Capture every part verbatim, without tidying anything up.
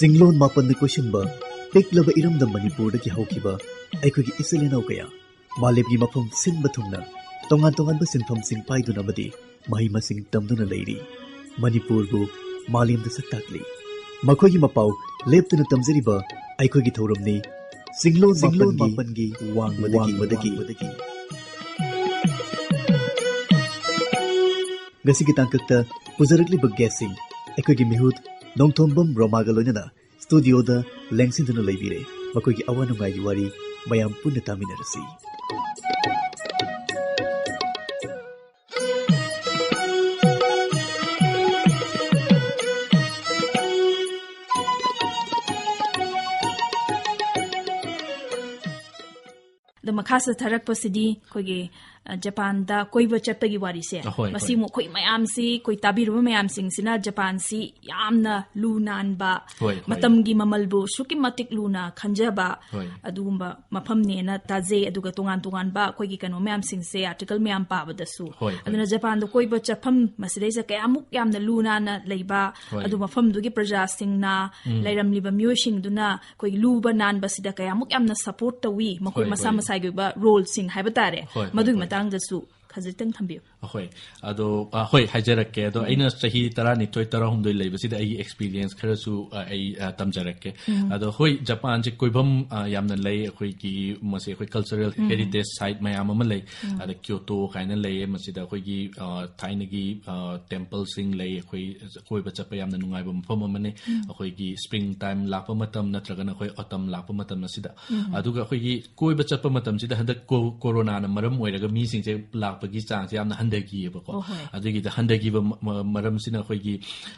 ꯆꯤꯡꯂꯣꯟ ꯃꯥꯄꯟꯅ ꯀꯣꯏꯁꯤꯟꯕ ꯄꯤꯛꯂꯕ ꯏꯔꯝꯗꯝ ꯃꯅꯤꯄꯨꯔꯗꯒꯤ ꯍꯧꯈꯤꯕ ꯑꯩꯈꯣꯏꯒꯤ ꯏꯆꯤꯜ ꯏꯅꯥꯎ ꯀꯌꯥ ꯃꯥꯂꯦꯝꯒꯤ ꯃꯐꯝ ꯁꯤꯟꯕ ꯊꯨꯡꯅ ꯇꯣꯉꯥꯟ ꯇꯣꯉꯥꯟꯕ ꯁꯤꯟꯐꯝꯁꯤꯡ ꯄꯥꯏꯗꯨꯅ ꯑꯃꯗꯤ ꯃꯍꯩ ꯃꯁꯤꯡ ꯇꯝꯗꯨꯅ ꯂꯩꯔꯤ꯫ ꯃꯅꯤꯄꯨꯔꯕꯨ ꯃꯥꯂꯦꯝꯗ ꯁꯛ ꯇꯥꯛꯂꯤ꯫ ꯃꯈꯣꯏꯒꯤ ꯃꯄꯥꯎ ꯂꯦꯞꯇꯅ ꯇꯝꯖꯔꯤꯕ ꯑꯩꯈꯣꯏꯒꯤ ꯊꯧꯔꯝꯅꯤ ꯆꯤꯡꯂꯣꯟ ꯆꯤꯡꯂꯣꯟ ꯃꯥꯄꯟꯒꯤ ꯃꯥꯄꯟꯒꯤ ꯋꯥꯡꯃꯗꯒꯤ, ꯋꯥꯡꯃꯗꯒꯤ꯫ ꯋꯥꯡꯃꯗꯒꯤ꯫ ꯉꯁꯤꯒꯤ ꯇꯥꯡꯀꯛꯇ ꯄꯨꯖꯔꯛꯂꯤꯕ ꯒꯦꯁꯁꯤꯡ ꯑꯩꯈꯣꯏꯒꯤ ꯃꯤꯍꯨꯠ ꯅꯣꯡꯊꯣꯝꯕꯝ ꯔꯣꯃꯥꯒ ꯂꯣꯏꯅꯅ ꯁ꯭ꯇꯨꯗꯤꯑꯣꯗ ꯂꯦꯡꯁꯤꯟꯗꯨꯅ ꯂꯩꯕꯤꯔꯦ꯫ ꯃꯈꯣꯏꯒꯤ ꯑꯋꯥ ꯅꯨꯡꯉꯥꯏꯒꯤ ꯋꯥꯔꯤ ꯃꯌꯥꯝ ꯄꯨꯟꯅ ꯇꯥꯃꯤꯟꯅꯔꯁꯤ꯫ ꯑꯗꯣ ꯃꯈꯥ ꯆꯠꯊꯔꯛꯄꯁꯤꯗꯤ ꯑꯩꯈꯣꯏꯒꯤ, ꯑ, ꯖꯄꯥꯟꯗ ꯀꯣꯏꯕ ꯆꯠꯄꯒꯤ ꯋꯥꯔꯤꯁꯦ꯫ ꯑꯍꯣꯏ, ꯃꯁꯤ ꯍꯣꯏ꯫ ꯑꯃꯨꯛ ꯑꯩꯈꯣꯏ ꯃꯌꯥꯝꯁꯤ, ꯑꯩꯈꯣꯏ ꯇꯥꯕꯤꯔꯤꯕ ꯃꯌꯥꯝꯁꯤꯡꯁꯤꯅ ꯖꯄꯥꯟꯁꯤ ꯌꯥꯝꯅ ꯂꯨ ꯅꯥꯟꯕ, ꯍꯣꯏ, ꯍꯣꯏ꯫ ꯃꯇꯝꯒꯤ ꯃꯃꯜꯕꯨ ꯑꯁꯨꯛꯀꯤ ꯃꯇꯤꯛ ꯂꯨꯅ ꯈꯟꯖꯕ ꯍꯣꯏ꯫ ꯑꯗꯨꯒꯨꯝꯕ ꯃꯐꯝꯅꯦꯅ ꯇꯥꯖꯩ꯫ ꯑꯗꯨꯒ ꯇꯣꯉꯥꯟ ꯇꯣꯉꯥꯟꯕ ꯑꯩꯈꯣꯏꯒꯤ ꯀꯩꯅꯣ ꯃꯌꯥꯝꯁꯤꯡꯁꯦ, ꯑꯥꯔꯇꯤꯀꯜ ꯃꯌꯥꯝ ꯄꯥꯕꯗꯁꯨ꯫ ꯍꯣꯏ, ꯍꯣꯏ꯫ ꯑꯗꯨꯅ ꯖꯄꯥꯟꯗ ꯀꯣꯏꯕ ꯆꯠꯐꯝ ꯃꯁꯤꯗꯩꯁꯤꯗ ꯀꯌꯥꯃꯨꯛ ꯌꯥꯝꯅ ꯂꯨ ꯅꯥꯟꯅ ꯂꯩꯕ, ꯍꯣꯏ꯫ ꯑꯗꯨ ꯃꯐꯝꯗꯨꯒꯤ ꯄ꯭ꯔꯖꯥꯁꯤꯡꯅ, ꯎꯝ꯫ ꯂꯩꯔꯝꯂꯤꯕ ꯃꯤꯑꯣꯏꯁꯤꯡꯗꯨꯅ ꯑꯩꯈꯣꯏꯒꯤ ꯂꯨꯕ ꯅꯥꯟꯕꯁꯤꯗ ꯀꯌꯥꯃꯨꯛ ꯌꯥꯝꯅ ꯁꯄꯣꯔꯠ ꯇꯧꯏ, ꯃꯈꯣꯏ ꯍꯣꯏ, ꯃꯁꯥ ꯍꯣꯏ꯫ ꯃꯁꯥꯒꯤ ꯑꯣꯏꯕ ꯔꯣꯜꯁꯤꯡ ꯍꯥꯏꯕ ꯇꯥꯔꯦ, ꯍꯣꯏ, ꯍꯣꯏ, ꯃꯗꯨꯒꯤ ꯍꯣꯏ꯫ ꯃꯇꯥꯡꯗꯁꯨ ꯈꯖꯤꯛꯇꯪ ꯊꯝꯕꯤꯌꯨ꯫ ꯑꯍꯣꯏ꯫ ꯑꯗꯣ, ꯑ, ꯍꯣꯏ, ꯍꯥꯏꯖꯔꯛꯀꯦ꯫ ꯑꯗꯣ, ꯎꯝ꯫ ꯑꯩꯅ ꯆꯍꯤ ꯇꯔꯥꯅꯤꯊꯣꯏ, ꯇꯔꯥꯍꯨꯝꯗꯣꯏ ꯂꯩꯕꯁꯤꯗ ꯑꯩꯒꯤ ꯑꯦꯛꯁꯄꯤꯔꯤꯌꯦꯟꯁ ꯈꯔꯁꯨ, ꯑ, ꯑꯩ, ꯑ, ꯇꯝꯖꯔꯛꯀꯦ꯫ ꯎꯝ꯫ ꯑꯗꯣ, ꯍꯣꯏ, ꯖꯄꯥꯟꯁꯦ ꯀꯣꯏꯐꯝ, ꯑ, ꯌꯥꯝꯅ ꯂꯩ꯫ ꯑꯩꯈꯣꯏꯒꯤ ꯃꯁꯤ ꯑꯩꯈꯣꯏ ꯀꯜꯆꯔꯦꯜ ꯎꯝ꯫ ꯍꯦꯔꯤꯇꯦꯖ ꯁꯥꯏꯠ ꯃꯌꯥꯝ ꯑꯃ ꯂꯩ꯫ ꯎꯝ꯫ ꯑꯗ ꯀ꯭ꯌꯣꯇꯣ ꯀꯥꯏꯅ ꯂꯩꯌꯦ꯫ ꯃꯁꯤꯗ ꯑꯩꯈꯣꯏꯒꯤ, ꯑ, ꯊꯥꯏꯅꯒꯤ, ꯑ, ꯇꯦꯝꯄꯜꯁꯤꯡ ꯂꯩ꯫ ꯑꯩꯈꯣꯏ ꯀꯣꯏꯕ ꯆꯠꯄ ꯌꯥꯝꯅ ꯅꯨꯡꯉꯥꯏꯕ ꯃꯐꯝ ꯑꯃꯅꯤ꯫ ꯎꯝ꯫ ꯑꯩꯈꯣꯏꯒꯤ ꯁ꯭ꯄ꯭ꯔꯤꯡ ꯇꯥꯏꯝ ꯂꯥꯛꯄ ꯃꯇꯝ ꯅꯠꯇ꯭ꯔꯒꯅ ꯑꯩꯈꯣꯏ ꯑꯣꯇꯝ ꯂꯥꯛꯄ ꯃꯇꯝ ꯑꯁꯤꯗ꯫ ꯎꯝ꯫ ꯑꯗꯨꯒ ꯑꯩꯈꯣꯏꯒꯤ ꯀꯣꯏꯕ ꯆꯠꯄ ꯃꯇꯝꯁꯤꯗ ꯍꯟꯗꯛ ꯀꯣ-, ꯀꯣꯔꯣꯅꯥꯅ ꯃꯔꯝ ꯑꯣꯏꯔꯒ ꯃꯤꯁꯤꯡꯁꯦ ꯂꯥꯛꯄꯒꯤ ꯆꯥꯡꯁꯦ ꯌꯥꯝꯅ ꯍꯟꯊꯈꯤꯑꯕꯀꯣ꯫ ꯑꯣ, ꯍꯣꯏ꯫ ꯑꯗꯨꯒꯤꯗ ꯍꯟꯊꯈꯤꯕ ꯃ-, ꯃ-, ꯃꯔꯝꯁꯤꯅ ꯑꯩꯈꯣꯏꯒꯤ,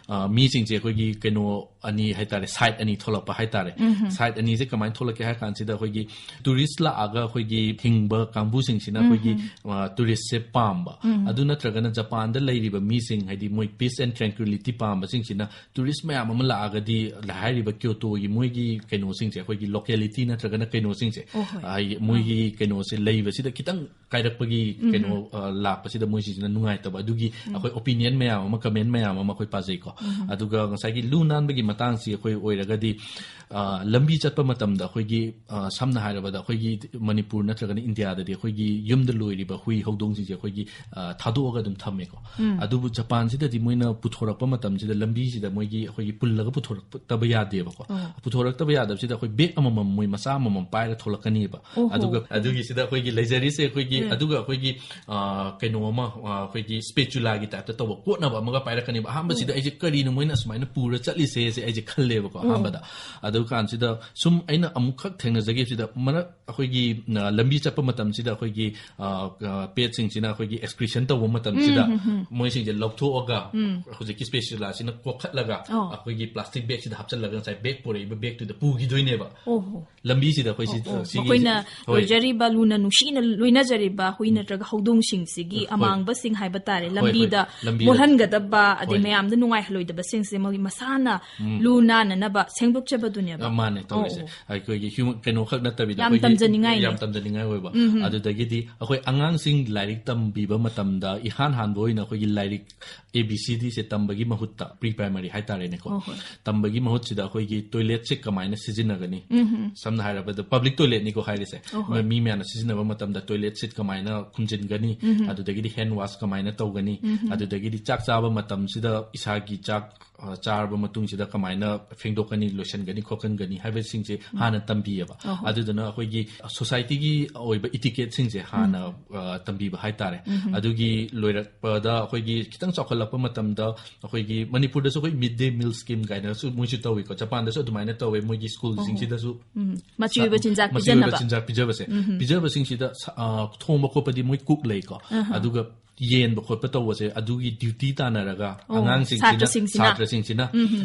ꯑ, ꯃꯤꯁꯤꯡꯁꯦ ꯑꯩꯈꯣꯏꯒꯤ ꯀꯩꯅꯣ ꯑꯅꯤ ꯍꯥꯏꯇꯥꯔꯦ, ꯁꯥꯏꯠ ꯑꯅꯤ ꯊꯣꯛꯂꯛꯄ ꯍꯥꯏꯇꯥꯔꯦ꯫ ꯎꯝ꯫ ꯁꯥꯏꯠ ꯑꯅꯤꯁꯦ ꯀꯃꯥꯏꯅ ꯊꯣꯛꯂꯛꯀꯦ ꯍꯥꯏ ꯀꯥꯟꯁꯤꯗ ꯑꯩꯈꯣꯏꯒꯤ ꯇꯨꯔꯤꯁ ꯂꯥꯛꯑꯒ ꯑꯩꯈꯣꯏꯒꯤ ꯍꯤꯡꯕ ꯀꯥꯡꯕꯨꯁꯤꯡꯁꯤꯅ ꯎꯝ꯫ ꯑꯩꯈꯣꯏꯒꯤ, ꯑ, ꯇꯨꯔꯤꯁꯁꯦ ꯄꯥꯝꯕ꯫ ꯎꯝ꯫ ꯑꯗꯨ ꯅꯠꯇ꯭ꯔꯒꯅ ꯖꯄꯥꯟꯗ ꯂꯩꯔꯤꯕ ꯃꯤꯁꯤꯡ, ꯍꯥꯏꯗꯤ ꯃꯣꯏ ꯄꯤꯁ ꯑꯦꯟ ꯇ꯭ꯔꯦꯡꯀ꯭ꯋꯤꯂꯤꯇꯤ ꯄꯥꯝꯕꯁꯤꯡꯁꯤꯅ ꯇꯨꯔꯤꯁ ꯃꯌꯥꯝ ꯑꯃ ꯂꯥꯛꯑꯒꯗꯤ ꯍꯥꯏꯔꯤꯕ ꯀ꯭ꯌꯣꯇꯣꯒꯤ ꯃꯣꯏꯒꯤ ꯀꯩꯅꯣꯁꯤꯡꯁꯦ, ꯑꯩꯈꯣꯏꯒꯤ ꯂꯣꯀꯦꯂꯤꯇꯤ ꯅꯠꯇ꯭ꯔꯒꯅ ꯀꯩꯅꯣꯁꯤꯡꯁꯦ, ꯑꯣ, ꯍꯣꯏ꯫ ꯍꯥꯏꯗꯤ ꯃꯣꯏꯒꯤ ꯑꯥ꯫ ꯀꯩꯅꯣꯁꯦ ꯂꯩꯕꯁꯤꯗ ꯈꯤꯇꯪ ꯀꯥꯏꯔꯛꯄꯒꯤ ꯎꯝ꯫ ꯀꯩꯅꯣ ꯑ, ꯂꯥꯛꯄꯁꯤꯗ ꯃꯣꯏꯁꯤꯡꯁꯤꯅ ꯅꯨꯡꯉꯥꯏꯇꯕ, ꯑꯗꯨꯒꯤ ꯑꯩꯈꯣꯏ ꯑꯣꯄꯤꯅꯤꯌꯟ ꯃꯌꯥꯝ ꯑꯃ, ꯀꯃꯦꯟ ꯃꯌꯥꯝ ꯑꯃ ꯑꯩꯈꯣꯏ ꯄꯥꯖꯩꯀꯣ꯫ ꯑꯗꯨꯒ ꯉꯁꯥꯏꯒꯤ ꯂꯨ ꯅꯥꯟꯕꯒꯤ ꯃꯇꯥꯡꯁꯤ ꯑꯩꯈꯣꯏ ꯑꯣꯏꯔꯒꯗꯤ, ꯑ, ꯂꯝꯕꯤ ꯆꯠꯄ ꯃꯇꯝꯗ ꯑꯩꯈꯣꯏꯒꯤ, ꯑ, ꯁꯝꯅ ꯍꯥꯏꯔꯕꯗ ꯑꯩꯈꯣꯏꯒꯤ ꯃꯅꯤꯄꯨꯔ ꯅꯠꯇ꯭ꯔꯒꯅ ꯏꯟꯗꯤꯌꯥꯗꯗꯤ ꯑꯩꯈꯣꯏꯒꯤ ꯌꯨꯝꯗ ꯂꯣꯏꯔꯤꯕ ꯍꯨꯏ ꯍꯧꯗꯣꯡꯁꯤꯡꯁꯦ ꯑꯩꯈꯣꯏꯒꯤ, ꯑ, ꯊꯥꯗꯣꯛꯑꯒ ꯑꯗꯨꯝ ꯊꯝꯃꯦꯀꯣ꯫ ꯑꯗꯨꯕꯨ ꯖꯄꯥꯟꯁꯤꯗꯗꯤ ꯃꯣꯏꯅ ꯄꯨꯊꯣꯔꯛꯄ ꯃꯇꯝꯁꯤꯗ ꯂꯝꯕꯤꯁꯤꯗ ꯃꯣꯏꯒꯤ ꯑꯩꯈꯣꯏꯒꯤ ꯄꯨꯜꯂꯒ ꯄꯨꯊꯣꯔꯛꯇꯕ ꯌꯥꯗꯦꯕꯀꯣ꯫ ꯄꯨꯊꯣꯔꯛꯇꯕ ꯌꯌꯥꯗꯕꯁꯤꯗ ꯑꯩꯈꯣꯏ ꯕꯦꯒ ꯑꯃꯃꯝ, ꯃꯣꯏ ꯃꯆꯥ ꯑꯃꯃꯝ ꯄꯥꯏꯔ ꯊꯣꯛꯂꯛꯀꯅꯤꯕ꯫ ꯑꯣꯍꯣ꯫ ꯑꯗꯨꯒ ꯑꯗꯨꯒꯤꯁꯤꯗ ꯑꯩꯈꯣꯏꯒꯤ ꯂꯩꯖꯔꯤꯁꯦ ꯑꯩꯈꯣꯏꯒꯤ, ꯎꯝ꯫ ꯑꯗꯨꯒ ꯑꯩꯈꯣꯏꯒꯤ, ꯑ, ꯀꯩꯅꯣ ꯑꯃ, ꯑ, ꯑꯩꯈꯣꯏꯒꯤ ꯁ꯭ꯄꯦꯆꯨꯂꯥꯒꯤ ꯇꯥꯏꯞꯇ ꯇꯧꯕ ꯀꯣꯠꯅꯕ ꯑꯃꯒ ꯄꯥꯏꯔꯛꯀꯅꯤꯕ꯫ ꯑꯍꯥꯟꯕꯁꯤꯗ ꯎꯝ꯫ ꯑꯩꯁꯦ ꯀꯔꯤꯅꯣ ꯃꯣꯏꯅ ꯑꯁꯨꯃꯥꯏꯅ ꯄꯨꯔ ꯆꯠꯂꯤꯁꯦ ꯁꯦ ꯑꯩꯁꯦ ꯈꯜꯂꯦꯕꯀꯣ꯫ ꯎꯝ꯫ ꯑꯍꯥꯟꯕꯗ꯫ ꯑꯗꯨ ꯀꯥꯟꯁꯤꯗ ꯁꯨꯝ ꯑꯩꯅ ꯑꯃꯨꯛꯈꯛ ꯊꯦꯡꯅꯖꯈꯤꯕꯁꯤꯗ ꯃꯔꯛ ꯑꯩꯈꯣꯏꯒꯤ, ꯑ, ꯂꯝꯕꯤ ꯆꯠꯄ ꯃꯇꯝꯁꯤꯗ ꯑꯩꯈꯣꯏꯒꯤ, ꯑ, ꯑ, ꯄꯦꯠꯁꯤꯡꯁꯤꯅ ꯑꯩꯈꯣꯏꯒꯤ ꯑꯦꯛꯁꯀ꯭ꯔꯤꯁꯟ ꯇꯧꯕ ꯃꯇꯝꯁꯤꯗ ꯎꯝ, ꯎꯝ, ꯎꯝ꯫ ꯃꯣꯏꯁꯤꯡꯁꯦ ꯂꯧꯊꯣꯛꯑꯒ ꯎꯝ꯫ ꯍꯧꯖꯤꯛꯀꯤ ꯁ꯭ꯄꯦꯆꯨꯂꯥꯁꯤꯅ ꯀꯣꯛꯈꯠꯂꯒ ꯑꯣ꯫ ꯑꯩꯈꯣꯏꯒꯤ ꯄ꯭ꯂꯥꯁꯇꯤꯛ ꯕꯦꯒꯁꯤꯗ ꯍꯥꯞꯆꯤꯜꯂꯒ ꯉꯁꯥꯏ ꯕꯦꯒ ꯄꯨꯔꯛꯏꯕ ꯕꯦꯒꯇꯨꯗ ꯄꯨꯈꯤꯗꯣꯏꯅꯦꯕ꯫ ꯑꯣꯍꯣ꯫ ꯂꯝꯕꯤꯁꯤꯗ ꯑꯩꯈꯣꯏ ꯁꯤ-, ꯑꯣ, ꯑꯣ꯫ ꯁꯤꯒꯤ ꯃꯈꯣꯏꯅ ꯍꯣꯏ꯫ ꯂꯣꯏꯖꯔꯤꯕ, ꯂꯨꯅ ꯅꯨꯡꯁꯤꯅ ꯂꯣꯏꯅꯖꯔꯤꯕ ꯍꯨꯏ ꯎꯝ꯫ ꯅꯠꯇ꯭ꯔꯒ ꯍꯧꯗꯣꯡꯁꯤꯡꯁꯤꯒꯤ ꯍꯣꯏ꯫ ꯑꯃꯥꯡꯕꯁꯤꯡ ꯍꯥꯏꯕ ꯇꯥꯔꯦ, ꯍꯣꯏ, ꯍꯣꯏ꯫ ꯂꯝꯕꯤꯗ ꯂꯝꯕꯤꯗ ꯃꯣꯠꯍꯟꯒꯗꯕ, ꯑꯗꯩ ꯍꯣꯏ꯫ ꯃꯌꯥꯝꯗ ꯅꯨꯡꯉꯥꯏꯍꯜꯂꯣꯏꯗꯕꯁꯤꯡꯁꯦ ꯃꯣꯏ ꯃꯁꯥꯅ ꯎꯝ꯫ ꯂꯨ ꯅꯥꯟꯅꯅꯕ ꯁꯦꯡꯗꯣꯛꯆꯕꯗꯨꯅꯦꯕ꯫ ꯑ, ꯃꯥꯅꯦ ꯇꯧꯔꯤꯁꯦ꯫ ꯑꯣ, ꯑꯣ꯫ ꯑꯩꯈꯣꯏꯒꯤ ꯍ꯭ꯌꯨꯃꯦꯟ ꯀꯩꯅꯣꯈꯛ ꯅꯠꯇꯕꯤꯗ ꯌꯥꯝ ꯑꯩꯈꯣꯏꯒꯤ ꯇꯝꯖꯅꯤꯡꯉꯥꯏꯅꯦ꯫ ꯌꯥꯝ ꯇꯝꯖꯅꯤꯡꯉꯥꯏ ꯑꯣꯏꯕ꯫ ꯎꯝ, ꯎꯝ꯫ ꯑꯗꯨꯗꯒꯤꯗꯤ ꯑꯩꯈꯣꯏ ꯑꯉꯥꯡꯁꯤꯡ ꯂꯥꯏꯔꯤꯛ ꯇꯝꯕꯤꯕ ꯃꯇꯝꯗ ꯏꯍꯥꯟ ꯍꯥꯟꯕ ꯑꯣꯏꯅ ꯑꯩꯈꯣꯏꯒꯤ ꯂꯥꯏꯔꯤꯛ A B C Dꯁꯦ ꯇꯝꯕꯒꯤ ꯃꯍꯨꯠꯇ, pre primary ꯍꯥꯏꯇꯥꯔꯦꯅꯦꯀꯣ꯫ ꯍꯣꯏ, ꯍꯣꯏ꯫ ꯇꯝꯕꯒꯤ ꯃꯍꯨꯠꯁꯤꯗ ꯑꯩꯈꯣꯏꯒꯤ ꯇꯣꯏꯂꯦꯠꯁꯦ ꯀꯃꯥꯏꯅ ꯁꯤꯖꯤꯟꯅꯒꯅꯤ? ꯎꯝ, ꯎꯝ꯫ ꯁꯝꯅ ꯍꯥꯏꯔꯕꯗ ꯄꯕ꯭ꯂꯤꯛ ꯇꯣꯏꯂꯦꯠꯅꯤꯀꯣ ꯍꯥꯏꯔꯤꯁꯦ꯫ ꯍꯣꯏ, ꯍꯣꯏ꯫ ꯃꯤ ꯃꯌꯥꯝꯅ ꯁꯤꯖꯤꯟꯅꯕ ꯃꯇꯝꯗ ꯇꯣꯏꯂꯦꯠ ꯁꯤꯠ ꯀꯃꯥꯏꯅ ꯈꯨꯝꯖꯤꯟꯒꯅꯤ? ꯎꯝ, ꯎꯝ꯫ ꯑꯗꯨꯗꯒꯤꯗꯤ ꯍꯦꯟ ꯋꯥꯁ ꯀꯃꯥꯏꯅ ꯇꯧꯒꯅꯤ? ꯎꯝ, ꯎꯝ꯫ ꯑꯗꯨꯗꯒꯤꯗꯤ ꯆꯥꯛ ꯆꯥꯕ ꯃꯇꯝꯁꯤꯗ ꯏꯁꯥꯒꯤ ꯆꯥꯛ, ꯑ, ꯆꯥꯔꯕ ꯃꯇꯨꯡꯁꯤꯗ ꯀꯃꯥꯏꯅ ꯐꯦꯡꯗꯣꯛꯀꯅꯤ, ꯂꯣꯏꯁꯤꯟꯒꯅꯤ, ꯈꯣꯠꯀꯟꯒꯅꯤ ꯍꯥꯏꯕꯁꯤꯡꯁꯦ ꯎꯝ꯫ ꯍꯥꯟꯅ ꯇꯝꯕꯤꯌꯦꯕ꯫ ꯑꯍꯣ꯫ ꯑꯗꯨꯗꯨꯅ ꯑꯩꯈꯣꯏꯒꯤ ꯁꯣꯁꯥꯏꯇꯤꯒꯤ ꯑꯣꯏꯕ ꯏꯇꯤꯀꯦꯠꯁꯤꯡꯁꯦ ꯍꯥꯟꯅ, ꯎꯝ꯫ ꯑ, ꯇꯝꯕꯤꯕ ꯍꯥꯏꯇꯥꯔꯦ꯫ ꯎꯝ, ꯎꯝ꯫ ꯑꯗꯨꯒꯤ ꯂꯣꯏꯔꯛꯄꯗ ꯑꯩꯈꯣꯏꯒꯤ ꯈꯤꯇꯪ ꯆꯥꯎꯈꯠꯂꯛꯄ ꯃꯇꯝꯗ ꯑꯩꯈꯣꯏꯒꯤ ꯃꯅꯤꯄꯨꯔꯗꯁꯨ ꯑꯩꯈꯣꯏ ꯃꯤꯗ ꯗꯦ ꯃꯤꯜ ꯁ꯭ꯀꯤꯝ ꯀꯥꯏꯅꯁꯨ ꯃꯣꯏꯁꯨ ꯇꯧꯏꯀꯣ꯫ ꯖꯄꯥꯟꯗꯁꯨ ꯑꯗꯨꯃꯥꯏꯅ ꯇꯧꯋꯦ꯫ ꯃꯣꯏꯒꯤ ꯁ꯭ꯀꯨꯜꯁꯤꯡꯁꯤꯗꯁꯨ ꯎꯝ꯫ ꯃꯆꯤ ꯑꯣꯏꯕ ꯆꯤꯟꯖꯥꯛ ꯃꯆꯤ ꯑꯣꯏꯕ ꯄꯤꯖꯅꯕ꯫ ꯆꯤꯟꯖꯥꯛ ꯄꯤꯖꯕꯁꯦ꯫ ꯎꯝ꯫ ꯄꯤꯖꯕꯁꯤꯡꯁꯤꯗ ꯁ-, ꯑ, ꯊꯣꯡꯕ ꯈꯣꯠꯄꯗꯤ ꯃꯣꯏ ꯀꯨꯛ ꯂꯩꯀꯣ꯫ ꯑꯍꯥ꯫ ꯑꯗꯨꯒ ꯌꯦꯟꯕ ꯈꯣꯠꯄ ꯇꯧꯕꯁꯦ ꯑꯗꯨꯒꯤ duty ꯇꯥꯟꯅꯔꯒ ꯑꯣ, ꯑꯉꯥꯡꯁꯤꯡꯁꯤꯅ, ꯁꯥꯇ꯭ꯔꯁꯤꯡꯁꯤꯅ꯫ ꯁꯥꯇ꯭ꯔꯁꯤꯡꯁꯤꯅ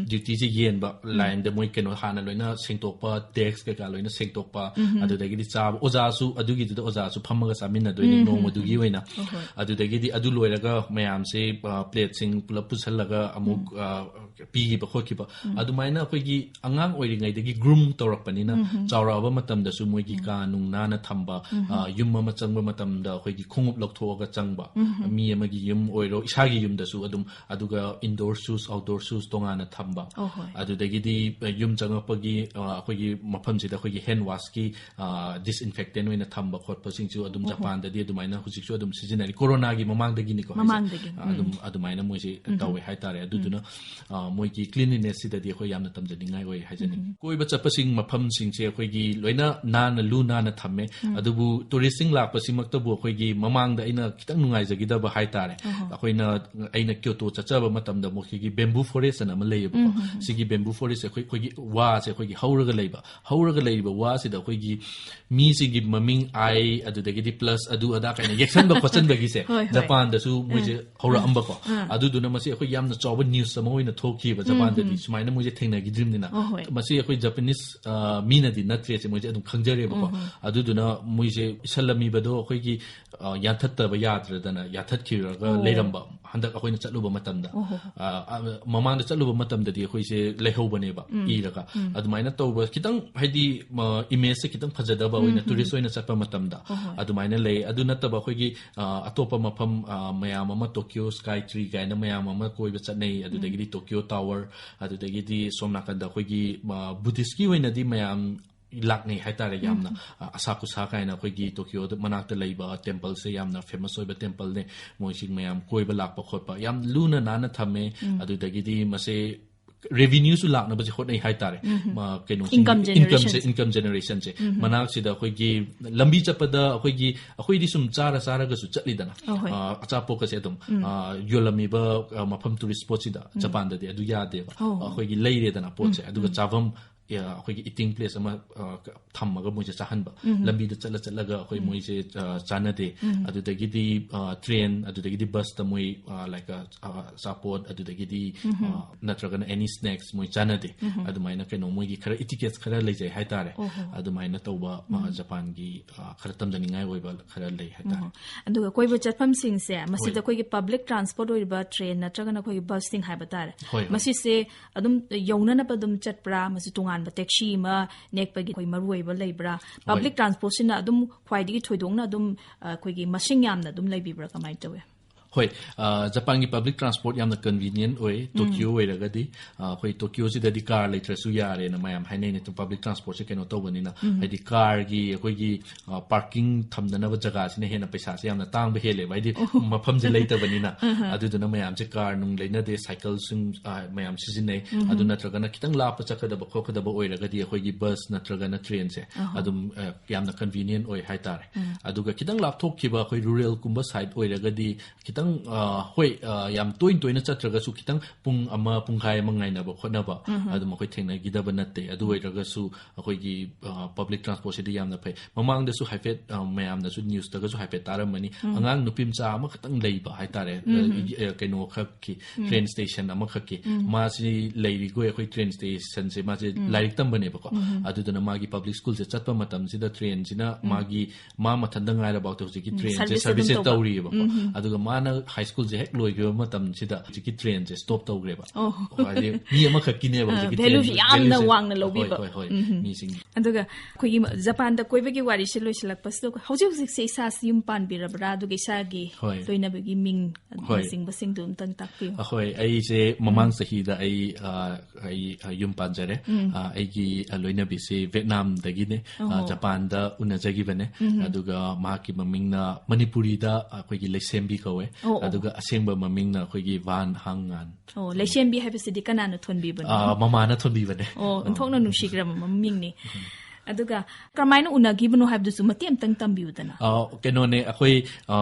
dutyꯁꯦ ꯌꯦꯟꯕ line-ꯗ ꯃꯣꯏ ꯀꯩꯅꯣ ꯍꯥꯟꯅ ꯂꯣꯏꯅ ꯁꯦꯡꯗꯣꯛꯄ, desk ꯀꯩꯀꯥ ꯂꯣꯏꯅ ꯁꯦꯡꯗꯣꯛꯄ, ꯑꯗꯨꯗꯒꯤꯗꯤ ꯆꯥꯕ, ꯑꯣꯖꯥꯁꯨ ꯑꯗꯨꯒꯤꯗꯨꯗ ꯑꯣꯖꯥꯁꯨ ꯐꯝꯃꯒ ꯆꯥꯃꯤꯟꯅꯗꯣꯏꯅꯤ ꯅꯣꯡꯃꯗꯨꯒꯤ ꯑꯣꯏꯅ꯫ ꯑꯗꯨꯗꯒꯤꯗꯤ ꯑꯗꯨ ꯂꯣꯏꯔꯒ ꯃꯌꯥꯝꯁꯦ, ꯑ, plateꯁꯤꯡ ꯄꯨꯂꯞ ꯄꯨꯁꯜꯂꯒ ꯑꯃꯨꯛ, ꯑ, ꯄꯤꯈꯤꯕ ꯈꯣꯠꯈꯤꯕ꯫ ꯑꯗꯨꯃꯥꯏꯅ ꯑꯩꯈꯣꯏꯒꯤ ꯑꯉꯥꯡ ꯑꯣꯏꯔꯤꯉꯩꯗꯒꯤ groom ꯇꯧꯔꯛꯄꯅꯤꯅ ꯆꯥꯎꯔꯛꯑꯕ ꯃꯇꯝꯗꯁꯨ ꯃꯣꯏꯒꯤ ꯀꯥ ꯅꯨꯡ ꯅꯥꯟꯅ ꯊꯝꯕ, ꯑ, ꯌꯨꯝ ꯑꯃ ꯆꯪꯕ ꯃꯇꯝꯗ ꯑꯩꯈꯣꯏꯒꯤ ꯈꯣꯡꯎꯞ ꯂꯧꯊꯣꯛꯑꯒ ꯆꯪꯕ, ꯃꯤ ꯑꯃꯒꯤ ꯌꯨꯝ ꯑꯣꯏꯔꯣ, ꯏꯁꯥꯒꯤ ꯌꯨꯝꯗꯁꯨ ꯑꯗꯨꯝ, ꯑꯗꯨꯒ indoor shoes, outdoor shoes ꯇꯣꯉꯥꯟꯅ ꯊꯝꯕ꯫ ꯑꯣ, ꯍꯣꯏ꯫ ꯑꯗꯨꯗꯒꯤꯗꯤ, ꯑ, ꯌꯨꯝ ꯆꯪꯉꯛꯄꯒꯤ, ꯑ, ꯑꯩꯈꯣꯏꯒꯤ ꯃꯐꯝꯁꯤꯗ ꯑꯩꯈꯣꯏꯒꯤ hand washꯀꯤ, ꯑ, disinfectant ꯑꯣꯏꯅ ꯊꯝꯕ ꯈꯣꯠꯄꯁꯤꯡꯁꯨ ꯑꯗꯨꯝ ꯑꯣ, ꯍꯣꯏ꯫ ꯖꯄꯥꯟꯗꯗꯤ ꯑꯗꯨꯃꯥꯏꯅ ꯍꯧꯖꯤꯛꯁꯨ ꯑꯗꯨꯝ ꯁꯤꯖꯤꯟꯅꯔꯤ꯫ ꯀꯣꯔꯣꯅꯥꯒꯤ ꯃꯃꯥꯡꯗꯒꯤꯅꯤꯀꯣ ꯍꯥꯏꯁꯦ꯫ ꯃꯃꯥꯡꯗꯒꯤ꯫ ꯑ, ꯑꯗꯨꯝ ꯎꯝ꯫ ꯑꯗꯨꯃꯥꯏꯅ ꯃꯣꯏꯁꯦ ꯎꯝ꯫ ꯇꯧꯋꯦ ꯍꯥꯏꯇꯥꯔꯦ꯫ ꯑꯗꯨꯗꯨꯅ, ꯎꯝ꯫ ꯑ, ꯃꯣꯏꯒꯤ cleanlinessꯁꯤꯗꯗꯤ ꯑꯩꯈꯣꯏ ꯌꯥꯝꯅ ꯇꯝꯖꯅꯤꯡꯉꯥꯏ ꯑꯣꯏ ꯍꯥꯏꯖꯅꯤꯡꯉꯤ꯫ ꯎꯝ꯫ ꯀꯣꯏꯕ ꯆꯠꯄꯁꯤꯡ ꯃꯐꯝꯁꯤꯡꯁꯦ ꯑꯩꯈꯣꯏꯒꯤ ꯂꯣꯏꯅ ꯅꯥꯟꯅ ꯂꯨ ꯅꯥꯟꯅ ꯊꯝꯃꯦ꯫ ꯎꯝ꯫ ꯑꯗꯨꯕꯨ touristsꯁꯤꯡ ꯂꯥꯛꯄꯁꯤꯃꯛꯇꯕꯨ ꯑꯩꯈꯣꯏꯒꯤ ꯃꯃꯥꯡꯗ ꯑꯩꯅ ꯈꯤꯇꯪ ꯅꯨꯡꯉꯥꯏꯖꯈꯤꯗꯕ ꯍꯥꯏꯇꯥꯔꯦ꯫ ꯑꯍꯣ꯫ ꯑꯩꯈꯣꯏꯅ, ꯑꯩꯅ ꯀ꯭ꯌꯣꯇꯣ ꯆꯠꯆꯕ ꯃꯇꯝꯗ ꯃꯈꯣꯏꯒꯤ bamboo forest ꯑꯅ ꯑꯃ ꯂꯩꯌꯦꯕꯀꯣ꯫ ꯎꯝ, ꯎꯝ, ꯎꯝ꯫ ꯁꯤꯒꯤ bamboo forestꯁꯦ ꯑꯩꯈꯣꯏ, ꯑꯩꯈꯣꯏꯒꯤ ꯋꯥꯁꯦ ꯑꯩꯈꯣꯏꯒꯤ ꯍꯧꯔꯒ ꯂꯩꯕ, ꯍꯧꯔꯒ ꯂꯩꯔꯤꯕ ꯋꯥꯁꯤꯗ ꯑꯩꯈꯣꯏꯒꯤ ꯃꯤꯁꯤꯡꯒꯤ ꯃꯃꯤꯡ ꯑꯥꯏ, ꯑꯗꯨꯗꯒꯤꯗꯤ plus ꯑꯗꯨ ꯑꯗꯥ ꯀꯥꯏꯅ ꯌꯦꯛꯁꯟꯕ ꯈꯣꯠꯆꯟꯕꯒꯤꯁꯦ ꯍꯣꯏ, ꯍꯣꯏ꯫ ꯖꯄꯥꯟꯗꯁꯨ ꯃꯣꯏꯁꯦ ꯎꯝ꯫ ꯍꯧꯔꯛꯑꯝꯕꯀꯣ꯫ ꯎꯝ꯫ ꯑꯗꯨꯗꯨꯅ ꯃꯁꯤ ꯑꯩꯈꯣꯏ ꯌꯥꯝꯅ ꯆꯥꯎꯕ news ꯑꯃ ꯑꯣꯏꯅ ꯊꯣꯛꯈꯤꯕ ꯎꯝ, ꯖꯄꯥꯟꯗꯗꯤ꯫ ꯎꯝ꯫ ꯁꯨꯃꯥꯏꯅ ꯃꯣꯏꯁꯦ ꯊꯦꯡꯅꯈꯤꯗ꯭ꯔꯤꯕꯅꯤꯅ꯫ ꯑꯣ, ꯍꯣꯏ꯫ ꯃꯁꯤ ꯑꯩꯈꯣꯏ Japanese, ꯑ, ꯃꯤꯅꯗꯤ ꯅꯠꯇ꯭ꯔꯦꯁꯦ ꯃꯣꯏꯁꯦ ꯑꯗꯨꯝ ꯈꯪꯖꯔꯦꯕꯀꯣ꯫ ꯎꯝ, ꯎꯝ꯫ ꯑꯗꯨꯗꯨꯅ ꯃꯣꯏꯁꯦ ꯏꯁꯜꯂꯝꯃꯤꯕꯗꯣ ꯑꯩꯈꯣꯏꯒꯤ, ꯑ, ꯌꯥꯟꯊꯠꯇꯕ ꯌꯥꯗ꯭ꯔꯗꯅ ꯌꯥꯟꯊꯠꯈꯤꯔꯒ ꯑꯣ꯫ ꯂꯩꯔꯝꯕ꯫ ꯍꯟꯗꯛ ꯑꯩꯈꯣꯏꯅ ꯆꯠꯂꯨꯕ ꯃꯇꯝꯗ, ꯑꯣ, ꯍꯣ, ꯍꯣ꯫ ꯑ, ꯑ, ꯃꯃꯥꯡꯗ ꯆꯠꯂꯨꯕ ꯃꯇꯝꯗꯗꯤ ꯑꯩꯈꯣꯏꯁꯦ ꯂꯩꯍꯧꯕꯅꯦꯕ, ꯎꯝ꯫ ꯏꯔꯒ꯫ ꯎꯝ꯫ ꯑꯗꯨꯃꯥꯏꯅ ꯇꯧꯕ ꯈꯤꯇꯪ ꯍꯥꯏꯗꯤ, ꯃ, imageꯁꯦ ꯈꯤꯇꯪ ꯐꯖꯗꯕ ꯎꯝ, ꯑꯣꯏꯅ ꯎꯝ꯫ Tourist ꯑꯣꯏꯅ ꯆꯠꯄ ꯃꯇꯝꯗ꯫ ꯍꯣꯏ, ꯍꯣꯏ꯫ ꯑꯗꯨꯃꯥꯏꯅ ꯂꯩ꯫ ꯑꯗꯨ ꯅꯠꯇꯕ ꯑꯩꯈꯣꯏꯒꯤ, ꯑ, ꯑꯇꯣꯞꯄ ꯃꯐꯝ, ꯑ, ꯃꯌꯥꯝ ꯑꯃ Tokyo Sky Tree ꯀꯥꯏꯅ ꯃꯌꯥꯝ ꯑꯃ ꯀꯣꯏꯕ ꯆꯠꯅꯩ꯫ ꯎꯝ꯫ ꯑꯗꯨꯗꯒꯤꯗꯤ Tokyo Tower, ꯑꯗꯨꯗꯒꯤꯗꯤ ꯁꯣꯝ ꯅꯥꯀꯟꯗ ꯑꯩꯈꯣꯏꯒꯤ, ꯑ, Buddhistꯀꯤ ꯑꯣꯏꯅꯗꯤ ꯃꯌꯥꯝ ꯂꯥꯛꯅꯩ ꯍꯥꯏꯇꯥꯔꯦ ꯌꯥꯝꯅ꯫ ꯎꯝ꯫ ꯑ, ꯑꯁꯥꯀꯨꯁꯥ ꯀꯥꯏꯅ ꯑꯩꯈꯣꯏꯒꯤ Tokyoꯗ ꯃꯅꯥꯛꯇ ꯂꯩꯕ templeꯁꯦ ꯌꯥꯝꯅ famous ꯑꯣꯏꯕ templeꯅꯦ꯫ ꯃꯣꯏꯁꯤꯡ ꯃꯌꯥꯝ ꯀꯣꯏꯕ ꯂꯥꯛꯄ ꯈꯣꯠꯄ ꯌꯥꯝ ꯂꯨꯅ ꯅꯥꯟꯅ ꯊꯝꯃꯦ꯫ ꯎꯝ꯫ ꯑꯗꯨꯗꯒꯤꯗꯤ ꯃꯁꯦ revenueꯁꯨ ꯂꯥꯛꯅꯕꯁꯦ ꯍꯣꯠꯅꯩ ꯍꯥꯏꯇꯥꯔꯦ꯫ ꯎꯝ꯫ ꯃ-, ꯀꯩꯅꯣꯁꯤꯡ-, Income incomeꯁꯦ, generationꯁꯦ꯫ Income generationꯁꯦ꯫ ꯎꯝ꯫ ꯃꯅꯥꯛꯁꯤꯗ ꯑꯩꯈꯣꯏꯒꯤ ꯂꯝꯕꯤ ꯆꯠꯄꯗ ꯑꯩꯈꯣꯏꯒꯤ, ꯑꯩꯈꯣꯏꯗꯤ ꯁꯨꯝ ꯆꯥꯔ ꯆꯥꯔꯒꯁꯨ ꯆꯠꯂꯤꯗꯅ꯫ ꯑ, ꯍꯣꯏ꯫ ꯑ, ꯑꯆꯥꯄꯣꯠꯀꯁꯦ ꯑꯗꯨꯝ, ꯎꯝ꯫ ꯑ, ꯌꯣꯜꯂꯝꯃꯤꯕ, ꯑ, ꯃꯐꯝ tourist spotꯁꯤꯗ ꯎꯝ꯫ ꯖꯄꯥꯟꯗꯗꯤ ꯑꯗꯨ ꯌꯥꯗꯦꯕ꯫ ꯑꯣ꯫ ꯑꯩꯈꯣꯏꯒꯤ ꯂꯩꯔꯦꯗꯅ ꯄꯣꯠꯁꯦ, ꯎꯝ, ꯑꯗꯨꯒ ꯎꯝ꯫ ꯆꯥꯐꯝ ꯑ, ꯑꯩꯈꯣꯏꯒꯤ eating place ꯑꯃ, ꯑ, ꯊꯝꯃꯒ ꯃꯣꯏꯁꯦ ꯆꯥꯍꯟꯕ꯫ ꯂꯝꯕꯤꯗ ꯆꯠꯂ ꯆꯠꯂꯒ ꯑꯩꯈꯣꯏ ꯃꯣꯏꯁꯦ, ꯑ, ꯆꯥꯟꯅꯗꯦ꯫ ꯑꯗꯨꯗꯒꯤꯗꯤ, ꯑ, train, ꯑꯗꯨꯗꯒꯤꯗꯤ busꯇ ꯃꯣꯏ, ꯑ, like, ꯑ, ꯑꯆꯥꯄꯣꯠ, ꯑꯗꯨꯗꯒꯤꯗꯤ, ꯑ, ꯅꯠꯇ꯭ꯔꯒꯅ any snacks ꯃꯣꯏ ꯆꯥꯟꯅꯗꯦ꯫ ꯑꯗꯨꯃꯥꯏꯅ ꯀꯩꯅꯣ ꯃꯣꯏꯒꯤ ꯈꯔ etiquettes ꯈꯔ ꯂꯩꯖꯩ ꯍꯥꯏꯇꯥꯔꯦ꯫ ꯑꯣꯍꯣ꯫ ꯑꯗꯨꯃꯥꯏꯅ ꯇꯧꯕ, ꯑ, ꯖꯄꯥꯟꯒꯤ, ꯑ, ꯈꯔ ꯇꯝꯖꯅꯤꯡꯉꯥꯏ ꯑꯣꯏꯕ ꯈꯔ ꯂꯩ ꯍꯥꯏꯇꯥꯔꯦ꯫ ꯎꯝ꯫ ꯑꯗꯨꯒ ꯀꯣꯏꯕ ꯆꯠꯐꯝꯁꯤꯡꯁꯦ, ꯃꯁꯤꯗ ꯍꯣꯏ꯫ ꯑꯩꯈꯣꯏꯒꯤ public transport ꯑꯣꯏꯔꯤꯕ train ꯅꯠꯇ꯭ꯔꯒꯅ ꯑꯩꯈꯣꯏꯒꯤ busꯁꯤꯡ ꯍꯥꯏꯕ ꯇꯥꯔꯦ꯫ ꯍꯣꯏ, ꯍꯣꯏ꯫ ꯃꯁꯤꯁꯦ ꯑꯗꯨꯝ ꯌꯧꯅꯅꯕ ꯑꯗꯨꯝ ꯆꯠꯄ꯭ꯔꯥ? ꯃꯁꯤ ꯇꯣꯉꯥꯟꯕ taxi ꯑꯃ ꯅꯦꯛꯄꯒꯤ ꯑꯩꯈꯣꯏ ꯃꯔꯨꯑꯣꯏꯕ ꯂꯩꯕ꯭ꯔꯥ? ꯍꯣꯏ꯫ Public transportꯁꯤꯅ ꯑꯗꯨꯝ ꯈ꯭ꯋꯥꯏꯗꯒꯤ ꯊꯣꯏꯗꯣꯛꯅ ꯑꯗꯨꯝ, ꯑ, ꯑꯩꯈꯣꯏꯒꯤ ꯃꯁꯤꯡ ꯌꯥꯝꯅ ꯑꯗꯨꯝ ꯂꯩꯕꯤꯕ꯭ꯔꯥ? ꯀꯃꯥꯏꯅ ꯇꯧꯋꯤ? ꯍꯣꯏ, ꯑ, ꯖꯄꯥꯟꯒꯤ public transport ꯌꯥꯝꯅ convenient ꯑꯣꯏ꯫ ꯎꯝ꯫ Tokyo ꯑꯣꯏꯔꯒꯗꯤ, ꯑ, ꯑꯩꯈꯣꯏ Tokyoꯁꯤꯗꯗꯤ car ꯂꯩꯇ꯭ꯔꯁꯨ ꯌꯥꯔꯦꯅ ꯃꯌꯥꯝ ꯍꯥꯏꯅꯩꯅꯦ, public transportꯁꯦ ꯀꯩꯅꯣ ꯇꯧꯕꯅꯤꯅ꯫ ꯎꯝ꯫ ꯍꯥꯏꯗꯤ carꯒꯤ ꯑꯩꯈꯣꯏꯒꯤ, ꯑ, parking ꯊꯝꯅꯅꯕ ꯖꯒꯥꯁꯤꯅ ꯍꯦꯟꯅ ꯄꯩꯁꯥꯁꯦ ꯌꯥꯝꯅ ꯇꯥꯡꯕ ꯍꯦꯜꯂꯦꯕ, ꯍꯥꯏꯗꯤ ꯑꯣ꯫ ꯃꯐꯝꯁꯦ ꯂꯩꯇꯕꯅꯤꯅ꯫ ꯑꯍ꯫ ꯑꯗꯨꯗꯨꯅ ꯃꯌꯥꯝꯁꯦ car ꯅꯨꯡ ꯂꯩꯅꯗꯦ, cycleꯁꯤꯡ, ꯑ, ꯃꯌꯥꯝ ꯁꯤꯖꯤꯟꯅꯩ꯫ ꯎꯝ꯫ ꯑꯗꯨ ꯅꯠꯇ꯭ꯔꯒꯅ ꯈꯤꯇꯪ ꯂꯥꯞꯄ ꯆꯠꯀꯗꯕ ꯈꯣꯠꯀꯗꯕ ꯑꯣꯏꯔꯒꯗꯤ ꯑꯩꯈꯣꯏꯒꯤ bus ꯅꯠꯇ꯭ꯔꯒꯅ trainꯁꯦ ꯑꯍ꯫ ꯑꯗꯨꯝ, ꯑ, ꯌꯥꯝꯅ convenient ꯑꯣꯏ ꯍꯥꯏꯇꯥꯔꯦ꯫ ꯎꯝ꯫ ꯑꯗꯨꯒ ꯈꯤꯇꯪ ꯂꯥꯞꯊꯣꯛꯈꯤꯕ ꯑꯩꯈꯣꯏ ruralꯒꯨꯝꯕ side ꯑꯣꯏꯔꯒꯗꯤ ꯈꯤꯇꯪ, ꯑ, ꯍꯣꯏ, ꯑ, ꯌꯥꯝ ꯇꯣꯏꯅ ꯇꯣꯏꯅ ꯆꯠꯇ꯭ꯔꯒꯁꯨ ꯈꯤꯇꯪ ꯄꯨꯡ ꯑꯃ, ꯄꯨꯡꯈꯥꯏ ꯑꯃ ꯉꯥꯏꯅꯕ ꯈꯣꯠꯅꯕ ꯎꯝ꯫ ꯑꯗꯨꯝ ꯑꯩꯈꯣꯏ ꯊꯦꯡꯅꯈꯤꯗꯕ ꯅꯠꯇꯦ꯫ ꯑꯗꯨ ꯑꯣꯏꯔꯒꯁꯨ ꯑꯩꯈꯣꯏꯒꯤ, ꯑ, public transportꯁꯤꯗꯤ ꯌꯥꯝꯅ ꯐꯩ꯫ ꯃꯃꯥꯡꯗꯁꯨ ꯍꯥꯏꯐꯦꯠ, ꯑ, ꯃꯌꯥꯝꯅꯁꯨ newsꯇꯒꯁꯨ ꯍꯥꯏꯐꯦꯠ ꯇꯥꯔꯝꯃꯅꯤ꯫ ꯎꯝ꯫ ꯑꯉꯥꯡ ꯅꯨꯄꯤ ꯃꯆꯥ ꯑꯃꯈꯛꯇꯪ ꯂꯩꯕ ꯍꯥꯏꯇꯥꯔꯦ꯫ ꯎꯝ꯫ ꯑ, ꯀꯩꯅꯣꯈꯛꯀꯤ, ꯎꯝ꯫ Train station ꯑꯃꯈꯛꯀꯤ꯫ ꯎꯝ꯫ ꯃꯥꯁꯤ ꯂꯩꯔꯤꯈꯣꯏ ꯑꯩꯈꯣꯏ train stationꯁꯦ ꯃꯥꯁꯦ ꯎꯝ꯫ ꯂꯥꯏꯔꯤꯛ ꯇꯝꯕꯅꯦꯕꯀꯣ꯫ ꯎꯝ꯫ ꯑꯗꯨꯗꯨꯅ ꯃꯥꯒꯤ public schoolꯁꯦ ꯆꯠꯄ ꯃꯇꯝꯁꯤꯗ trainꯁꯤꯅ ꯎꯝ꯫ ꯃꯥꯒꯤ ꯃꯥ ꯃꯊꯟꯇ ꯉꯥꯏꯔꯕꯥꯎꯇ ꯍꯧꯖꯤꯛꯀꯤ ꯎꯝ, trainꯁꯦ service ꯑꯗꯨꯝ serviceꯁꯦ ꯇꯧꯕ꯫ ꯇꯧꯔꯤꯑꯕꯀꯣ꯫ ꯎꯝ, ꯎꯝ꯫ ꯑꯗꯨꯒ ꯃꯥꯅ high schoolꯁꯦ ꯍꯦꯛ ꯂꯣꯏꯈꯤꯕ ꯃꯇꯝꯁꯤꯗ ꯍꯧꯖꯤꯛꯀꯤ trainꯁꯦ stop ꯇꯧꯈ꯭ꯔꯦꯕ꯫ ꯑꯣ꯫ ꯍꯥꯏꯗꯤ ꯃꯤ ꯑꯃꯈꯛꯀꯤꯅꯦꯕ ꯑ, ꯍꯧꯖꯤꯛꯀꯤ valueꯁꯦ trainꯁꯦ, ꯌꯥꯝꯅ valueꯁꯦ꯫ ꯋꯥꯡꯅ ꯍꯣꯏ, ꯂꯧꯕꯤꯕ꯫ ꯍꯣꯏ, ꯍꯣꯏ꯫ ꯎꯝ, ꯎꯝ꯫ ꯃꯤꯁꯤꯡ꯫ ꯑꯗꯨꯒ ꯑꯩꯈꯣꯏꯒꯤ ꯖꯄꯥꯟꯗ ꯀꯣꯏꯕꯒꯤ ꯋꯥꯔꯤꯁꯦ ꯂꯣꯏꯁꯤꯜꯂꯛꯄꯁꯤꯗ ꯍꯧꯖꯤꯛ ꯍꯧꯖꯤꯛꯁꯦ ꯏꯁꯥꯁꯤ ꯌꯨꯝ ꯄꯥꯟꯕꯤꯔꯕ꯭ꯔꯥ? ꯑꯗꯨꯒ ꯏꯁꯥꯒꯤ ꯍꯣꯏ꯫ ꯂꯣꯏꯅꯕꯒꯤ ꯃꯤꯡ ꯍꯣꯏ꯫ ꯑꯗꯨꯅꯆꯤꯡꯕꯁꯤꯡꯗꯨ ꯑꯝꯇꯪ ꯇꯥꯛꯄꯤꯌꯨ꯫ ꯑꯩꯈꯣꯏ, ꯑꯩꯁꯦ ꯃꯃꯥꯡ ꯎꯝ꯫ ꯆꯍꯤꯗ ꯑꯩ, ꯑ, ꯑꯩ, ꯑ, ꯌꯨꯝ ꯄꯥꯟꯖꯔꯦ꯫ ꯎꯝ꯫ ꯑ, ꯑꯩꯒꯤ, ꯑ, ꯂꯣꯏꯅꯕꯤꯁꯤ ꯚꯦꯠꯅꯥꯝꯗꯒꯤꯅꯦ꯫ ꯑ, ꯑꯣꯍꯣ꯫ ꯖꯄꯥꯟꯗ ꯎꯅꯖꯈꯤꯕꯅꯦ꯫ ꯎꯝ꯫ ꯑꯗꯨꯒ ꯃꯍꯥꯛꯀꯤ ꯃꯃꯤꯡꯅ ꯃꯅꯤꯄꯨꯔꯤꯗ ꯑꯩꯈꯣꯏꯒꯤ ꯂꯩꯁꯦꯝꯕꯤ ꯀꯧꯋꯦ꯫ ꯑꯣ, ꯑꯣ꯫ ꯑꯗꯨꯒ ꯑꯁꯦꯡꯕ ꯃꯃꯤꯡꯅ ꯑꯩꯈꯣꯏꯒꯤ ꯚꯥꯟ ꯍꯥꯡ ꯉꯥꯟ꯫ ꯑꯣ, ꯂꯩꯁꯦꯝꯕꯤ ꯍꯥꯏꯕꯁꯤꯗꯤ ꯀꯅꯥꯅ ꯊꯣꯟꯕꯤꯕꯅꯣ? ꯑ, ꯃꯃꯥꯅ ꯊꯣꯟꯕꯤꯕꯅꯦ꯫ ꯑꯣ, ꯑ꯫ ꯑꯣꯟꯊꯣꯛꯅ ꯅꯨꯡꯁꯤꯈ꯭ꯔꯕ ꯃꯃꯤꯡꯅꯤ꯫ ꯎꯝ꯫ ꯑꯗꯨꯒ ꯀꯔꯝꯍꯥꯏꯅ ꯎꯅꯈꯤꯕꯅꯣ ꯍꯥꯏꯕꯗꯨꯁꯨ ꯃꯇꯦꯛ ꯑꯃꯇꯪ ꯇꯝꯕꯤꯌꯨꯗꯅ꯫ ꯑ, ꯀꯩꯅꯣꯅꯦ, ꯑꯩꯈꯣꯏ, ꯑ,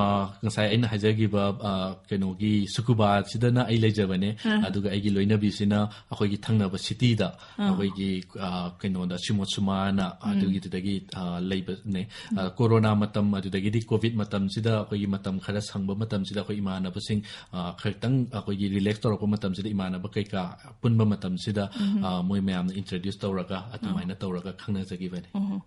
ꯉꯁꯥꯏ ꯑꯩꯅ ꯍꯥꯏꯖꯈꯤꯕ, ꯑ, ꯀꯩꯅꯣꯒꯤ ꯁꯨꯀꯨꯕꯥꯁꯤꯗꯅ ꯑꯩ ꯂꯩꯖꯕꯅꯦ꯫ ꯑꯥ꯫ ꯑꯗꯨꯒ ꯑꯩꯒꯤ ꯂꯣꯏꯅꯕꯤꯁꯤꯅ ꯑꯩꯈꯣꯏꯒꯤ ꯊꯪꯅꯕ ꯁꯤꯇꯤꯗ ꯑꯥ꯫ ꯑꯩꯈꯣꯏꯒꯤ, ꯑ, ꯀꯩꯅꯣꯗ ꯁꯤꯃꯣꯠꯁꯨꯃꯥꯅ ꯎꯝ꯫ ꯑꯗꯨꯒꯤꯗꯨꯗꯒꯤ, ꯑ, ꯂꯩꯕꯅꯦ꯫ ꯑ, ꯎꯝ꯫ ꯀꯣꯔꯣꯅꯥ ꯃꯇꯝ, ꯑꯗꯨꯗꯒꯤꯗꯤ ꯀꯣꯚꯤꯗ ꯃꯇꯝꯁꯤꯗ ꯑꯩꯈꯣꯏꯒꯤ ꯃꯇꯝ ꯈꯔ ꯁꯪꯕ ꯃꯇꯝꯁꯤꯗ ꯑꯩꯈꯣꯏ ꯏꯃꯥꯟꯅꯕꯁꯤꯡ, ꯑ, ꯈꯔꯇꯪ ꯑꯩꯈꯣꯏꯒꯤ ꯔꯤꯂꯦꯛꯁ ꯇꯧꯔꯛꯄ ꯃꯇꯝꯁꯤꯗ ꯏꯃꯥꯟꯅꯕ ꯀꯩꯀꯥ ꯄꯨꯟꯕ ꯃꯇꯝꯁꯤꯗ, ꯎꯝ꯫ ꯑ, ꯃꯣꯏ ꯃꯌꯥꯝꯅ ꯏꯟꯇ꯭ꯔꯣꯗ꯭ꯌꯨꯁ ꯇꯧꯔꯒ ꯑꯗꯨꯃꯥꯏꯅ ꯑꯥ꯫ ꯇꯧꯔꯒ ꯈꯪꯅꯖꯈꯤꯕꯅꯦ꯫ ꯎꯝ꯫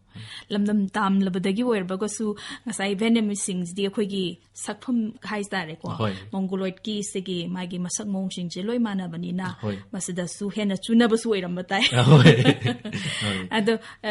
ꯂꯝꯗꯝ ꯇꯥꯝꯂꯕꯗꯒꯤ ꯑꯣꯏꯔꯕꯒꯁꯨ ꯉꯁꯥꯏ ꯚꯦꯅꯃꯤꯁꯁꯤꯡꯁꯤꯗꯤ ꯑꯩꯈꯣꯏꯒꯤ ꯁꯛꯐꯝ ꯍꯥꯏꯇꯥꯔꯦꯀꯣ, ꯍꯣꯏ꯫ ꯃꯣꯡꯒꯣꯂꯣꯏꯗꯀꯤ ꯁꯤꯒꯤ ꯃꯥꯒꯤ ꯃꯁꯛ ꯃꯑꯣꯡꯁꯤꯡꯁꯦ ꯂꯣꯏ ꯃꯥꯟꯅꯕꯅꯤꯅ ꯍꯣꯏ꯫ ꯃꯁꯤꯗꯁꯨ ꯍꯦꯟꯅ ꯆꯨꯅꯕꯁꯨ ꯑꯣꯏꯔꯝꯕ ꯇꯥꯏ꯫ ꯍꯣꯏ꯫ ꯍꯣꯏ꯫ ꯑꯗꯣ, ꯑ,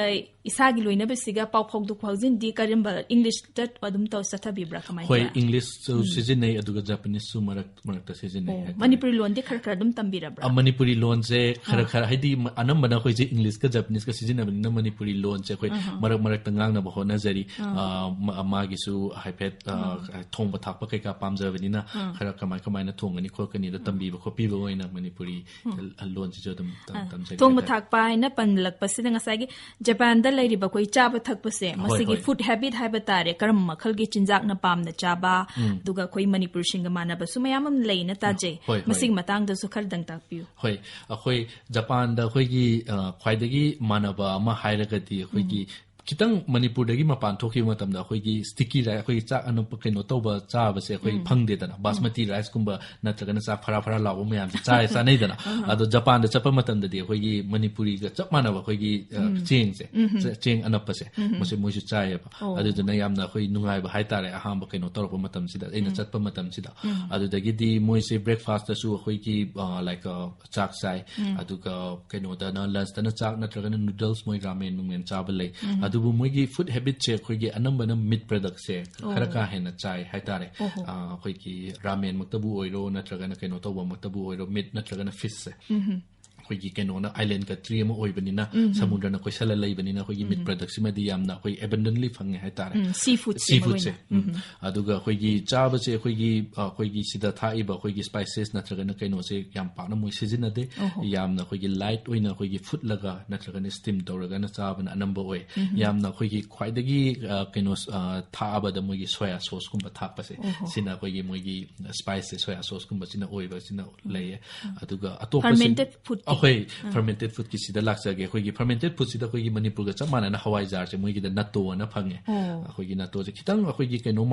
ꯏꯁꯥꯒꯤ ꯂꯣꯏꯅꯕꯁꯤꯒ ꯄꯥꯎ ꯐꯥꯎꯗꯣꯛ ꯐꯥꯎꯖꯤꯟꯗꯤ ꯀꯔꯝꯕ, ꯏꯪꯂꯤꯁꯇ ꯑꯗꯨꯝ ꯇꯧ ꯆꯠꯊꯕꯤꯕ꯭ꯔꯥ? ꯀꯃꯥꯏꯅ ꯍꯣꯏ, ꯇꯧꯋꯦ? ꯏꯪꯂꯤꯁꯁꯨ ꯎꯝ꯫ ꯁꯤꯖꯤꯟꯅꯩ, ꯑꯗꯨꯒ ꯖꯄꯅꯤꯁꯁꯨ ꯃꯔꯛ ꯃꯔꯛꯇ ꯁꯤꯖꯤꯟꯅꯩ ꯑꯣ, ꯍꯥꯏꯇꯥꯔꯦ꯫ ꯃꯅꯤꯄꯨꯔꯤ ꯂꯣꯟꯗꯤ ꯈꯔ ꯈꯔ ꯑꯗꯨꯝ ꯇꯝꯕꯤꯔꯕ꯭ꯔꯥ? ꯑ, ꯃꯅꯤꯄꯨꯔꯤ ꯂꯣꯟꯁꯦ ꯈꯔ ꯑꯥ꯫ ꯈꯔ, ꯍꯥꯏꯗꯤ, ꯃ-, ꯑꯅꯝꯕꯅ ꯑꯩꯈꯣꯏꯁꯦ ꯏꯪꯂꯤꯁꯀ ꯖꯄꯅꯤꯁꯀ ꯁꯤꯖꯤꯟꯅꯕꯅꯤꯅ ꯃꯅꯤꯄꯨꯔꯤ ꯂꯣꯟꯁꯦ ꯑꯩꯈꯣꯏ ꯑꯍꯥ꯫ ꯃꯔꯛ ꯃꯔꯛꯇ ꯉꯥꯡꯅꯕ ꯍꯣꯠꯅꯖꯔꯤ꯫ ꯑꯥ꯫ ꯑ, ꯃ-, ꯃꯥꯒꯤꯁꯨ ꯍꯥꯏꯐꯦꯠ, ꯑ, ꯑꯥ꯫ ꯊꯣꯡꯕ ꯊꯥꯛꯄ ꯀꯩꯀꯥ ꯄꯥꯝꯖꯕꯅꯤꯅ ꯑꯥ꯫ ꯈꯔ ꯀꯃꯥꯏ ꯀꯃꯥꯏꯅ ꯊꯣꯡꯒꯅꯤ ꯈꯣꯠꯀꯅꯤꯗꯣ ꯇꯝꯕꯤꯕ ꯈꯣꯠꯄꯤꯕ ꯑꯣꯏꯅ ꯃꯅꯤꯄꯨꯔꯤ ꯎꯝ꯫ ꯂ-, ꯂꯣꯟꯁꯤꯁꯨ ꯑꯗꯨꯝ ꯇꯝ-, ꯑꯥ, ꯇꯝꯖꯒꯦ ꯊꯣꯡꯕ ꯍꯥꯏꯇꯥꯔꯦ꯫ ꯊꯥꯛꯄ ꯍꯥꯏꯅ ꯄꯟꯂꯛꯄꯁꯤꯗ ꯉꯁꯥꯏꯒꯤ ꯖꯄꯥꯟꯗ ꯂꯩꯔꯤꯕ ꯑꯩꯈꯣꯏ ꯆꯥꯕ ꯊꯛꯄꯁꯦ, ꯍꯣꯏ, ꯃꯁꯤꯒꯤ ꯍꯣꯏ꯫ ꯐꯨꯗ ꯍꯦꯕꯤꯠ ꯍꯥꯏꯕ ꯇꯥꯔꯦ, ꯀꯔꯝꯕ ꯃꯈꯜꯒꯤ ꯆꯤꯟꯖꯥꯛꯅ ꯄꯥꯝꯅ ꯆꯥꯕ, ꯎꯝ꯫ ꯑꯗꯨꯒ ꯑꯩꯈꯣꯏ ꯃꯅꯤꯄꯨꯔꯁꯤꯡꯒ ꯃꯥꯟꯅꯕꯁꯨ ꯃꯌꯥꯝ ꯑꯃ ꯂꯩꯅ ꯇꯥꯖꯩ꯫ ꯍꯣꯏ, ꯍꯣꯏ꯫ ꯃꯁꯤꯒꯤ ꯃꯇꯥꯡꯗꯁꯨ ꯈꯔꯗꯪ ꯇꯥꯛꯄꯤꯌꯨ꯫ ꯍꯣꯏ, ꯑꯩꯈꯣꯏ ꯖꯄꯥꯟꯗ ꯑꯩꯈꯣꯏꯒꯤ, ꯑ, ꯈ꯭ꯋꯥꯏꯗꯒꯤ ꯃꯥꯟꯅꯕ ꯑꯃ ꯍꯥꯏꯔꯒꯗꯤ ꯑꯩꯈꯣꯏꯒꯤ ꯎꯝ꯫ ꯈꯤꯇꯪ ꯃꯅꯤꯄꯨꯔꯗꯒꯤ ꯃꯄꯥꯟ ꯊꯣꯛꯈꯤꯕ ꯃꯇꯝꯗ ꯑꯩꯈꯣꯏꯒꯤ sticky rice, ꯑꯩꯈꯣꯏꯒꯤ ꯆꯥꯛ ꯑꯅꯞꯄ ꯀꯩꯅꯣ ꯇꯧꯕ ꯆꯥꯕꯁꯦ ꯑꯩꯈꯣꯏ ꯎꯝ꯫ ꯐꯪꯗꯦꯗꯅ꯫ ꯎꯝ꯫ ꯕꯥꯁꯃꯇꯤ ꯔꯥꯏꯁꯀꯨꯝꯕ ꯅꯠꯇ꯭ꯔꯒꯅ ꯆꯥꯛ ꯐꯔꯥ ꯐꯔꯥ ꯂꯥꯎꯕ ꯃꯌꯥꯝꯁꯦ ꯆꯥꯏ-, ꯆꯥꯅꯩꯗꯅ꯫ ꯑꯍꯥ꯫ ꯑꯗꯣ ꯖꯄꯥꯟꯗ ꯆꯠꯄ ꯃꯇꯝꯗꯗꯤ ꯑꯩꯈꯣꯏꯒꯤ ꯃꯅꯤꯄꯨꯔꯤꯒ ꯆꯞ ꯃꯥꯟꯅꯕ ꯑꯩꯈꯣꯏꯒꯤ, ꯑ, ꯎꯝ꯫ ꯆꯦꯡꯁꯦ, ꯎꯝ꯫ ꯆꯦ-, ꯆꯦꯡ ꯑꯅꯞꯄꯁꯦ, ꯎꯝ꯫ ꯃꯁꯤ ꯃꯣꯏꯁꯨ ꯆꯥꯏꯌꯦꯕ꯫ ꯑꯣ꯫ ꯑꯗꯨꯗꯨꯅ ꯌꯥꯝꯅ ꯑꯩꯈꯣꯏ ꯅꯨꯡꯉꯥꯏꯕ ꯍꯥꯏꯇꯥꯔꯦ ꯑꯍꯥꯟꯕ ꯀꯩꯅꯣ ꯇꯧꯔꯛꯄ ꯃꯇꯝꯁꯤꯗ, ꯑꯩꯅ ꯎꯝ꯫ ꯆꯠꯄ ꯃꯇꯝꯁꯤꯗ꯫ ꯎꯝ꯫ ꯑꯗꯨꯗꯒꯤꯗꯤ ꯃꯣꯏꯁꯦ breakfastꯇꯁꯨ ꯑꯩꯈꯣꯏꯒꯤ, ꯑ, like, ꯑ, ꯆꯥꯛ ꯆꯥꯏ꯫ ꯎꯝ꯫ ꯑꯗꯨꯒ ꯀꯩꯅꯣꯗꯅ lunchꯇꯅ ꯆꯥꯛ ꯅꯠꯇ꯭ꯔꯒꯅ noodles, ꯃꯣꯏ ꯔꯥꯃꯦꯟ ꯅꯨꯡꯃꯦꯟ ꯆꯥꯕ ꯂꯩ꯫ ꯎꯝ꯫ ꯑꯗꯨꯕꯨ ꯃꯣꯏꯒꯤ food habitꯁꯦ ꯑꯩꯈꯣꯏꯒꯤ ꯑꯅꯝꯕꯅ meat productꯁꯦ ꯑꯣ꯫ ꯈꯔ ꯀꯥ ꯍꯦꯟꯅ ꯆꯥꯏ ꯍꯥꯏꯇꯥꯔꯦ꯫ ꯑꯣꯍꯣ꯫ ꯑ, ꯑꯩꯈꯣꯏꯒꯤ ꯔꯥꯃꯦꯟꯃꯛꯇꯕꯨ ꯑꯣꯏꯔꯣ ꯅꯠꯇ꯭ꯔꯒꯅ ꯀꯩꯅꯣ ꯇꯧꯕꯃꯛꯇꯕꯨ ꯑꯣꯏꯔꯣ, meat ꯅꯠꯇ꯭ꯔꯒꯅ fishꯁꯦ꯫ ꯎꯝ꯫ ꯑꯩꯈꯣꯏꯒꯤ ꯀꯩꯅꯣꯅ, island country ꯑꯃ ꯑꯣꯏꯕꯅꯤꯅ, ꯁꯃꯨꯗ꯭ꯔꯅ ꯀꯣꯏꯁꯜꯂ ꯂꯩꯕꯅꯤꯅ, ꯑꯩꯈꯣꯏꯒꯤ meat product ꯁꯤꯃꯗꯤ ꯌꯥꯝꯅ ꯑꯩꯈꯣꯏ abundantly ꯐꯪꯉꯦ ꯍꯥꯏꯇꯥꯔꯦ꯫ ꯎꯝ, sea food ꯁꯦ Sea ꯃꯔꯨ food ꯁꯦ꯫ ꯑꯣꯏꯅ꯫ ꯎꯝ꯫ ꯑꯗꯨꯒ ꯑꯩꯈꯣꯏꯒꯤ ꯆꯥꯕꯁꯦ, ꯑꯩꯈꯣꯏꯒꯤ, ꯑ, ꯑꯩꯈꯣꯏꯒꯤ ꯁꯤꯗ ꯊꯥꯛꯏꯕ ꯑꯩꯈꯣꯏꯒꯤ spices ꯅꯠꯇ꯭ꯔꯒꯅ ꯀꯩꯅꯣꯁꯦ ꯌꯥꯝ ꯄꯥꯛꯅ ꯃꯣꯏ ꯁꯤꯖꯤꯟꯅꯗꯦ꯫ ꯑꯣꯍꯣ꯫ ꯌꯥꯝꯅ ꯑꯩꯈꯣꯏꯒꯤ light ꯑꯣꯏꯅ ꯑꯩꯈꯣꯏꯒꯤ ꯐꯨꯠꯂꯒ ꯅꯠꯇ꯭ꯔꯒꯅ steam ꯇꯧꯔꯒꯅ ꯆꯥꯕꯅ ꯑꯅꯝꯕ ꯑꯣꯏ꯫ ꯌꯥꯝꯅ ꯑꯩꯈꯣꯏꯒꯤ ꯈ꯭ꯋꯥꯏꯗꯒꯤ, ꯑ, ꯀꯩꯅꯣ, ꯑ, ꯊꯥꯛꯑꯕꯗ ꯃꯣꯏꯒꯤ soya sauce ꯀꯨꯝꯕ ꯊꯥꯛꯄꯁꯦ, ꯑꯣꯍꯣ꯫ ꯁꯤꯅ ꯑꯩꯈꯣꯏꯒꯤ ꯃꯣꯏꯒꯤ spice ꯁꯦ soya sauce ꯀꯨꯝꯕꯁꯤꯅ ꯑꯣꯏꯕꯁꯤꯅ ꯂꯩꯌꯦ꯫ ꯑꯗꯨꯒ ꯑꯇꯣꯞꯄ Fermented food ꯀꯤ? ꯑꯩꯈꯣꯏ fermented food ꯀꯤ ꯁꯤꯗ ꯂꯥꯛꯆꯒꯦ꯫ ꯑꯩꯈꯣꯏꯒꯤ fermented food ꯁꯤꯗ ꯑꯩꯈꯣꯏꯒꯤ ꯃꯅꯤꯄꯨꯔꯒ ꯆꯞ ꯃꯥꯟꯅꯅ ꯍꯋꯥꯏꯖꯥꯔꯁꯦ ꯃꯣꯏꯒꯤꯗ natto ꯑꯅ ꯐꯪꯉꯦ꯫ ꯑꯣ꯫ ꯑꯩꯈꯣꯏꯒꯤ natto ꯁꯦ ꯈꯤꯇꯪ ꯑꯩꯈꯣꯏꯒꯤ ꯀꯩꯅꯣ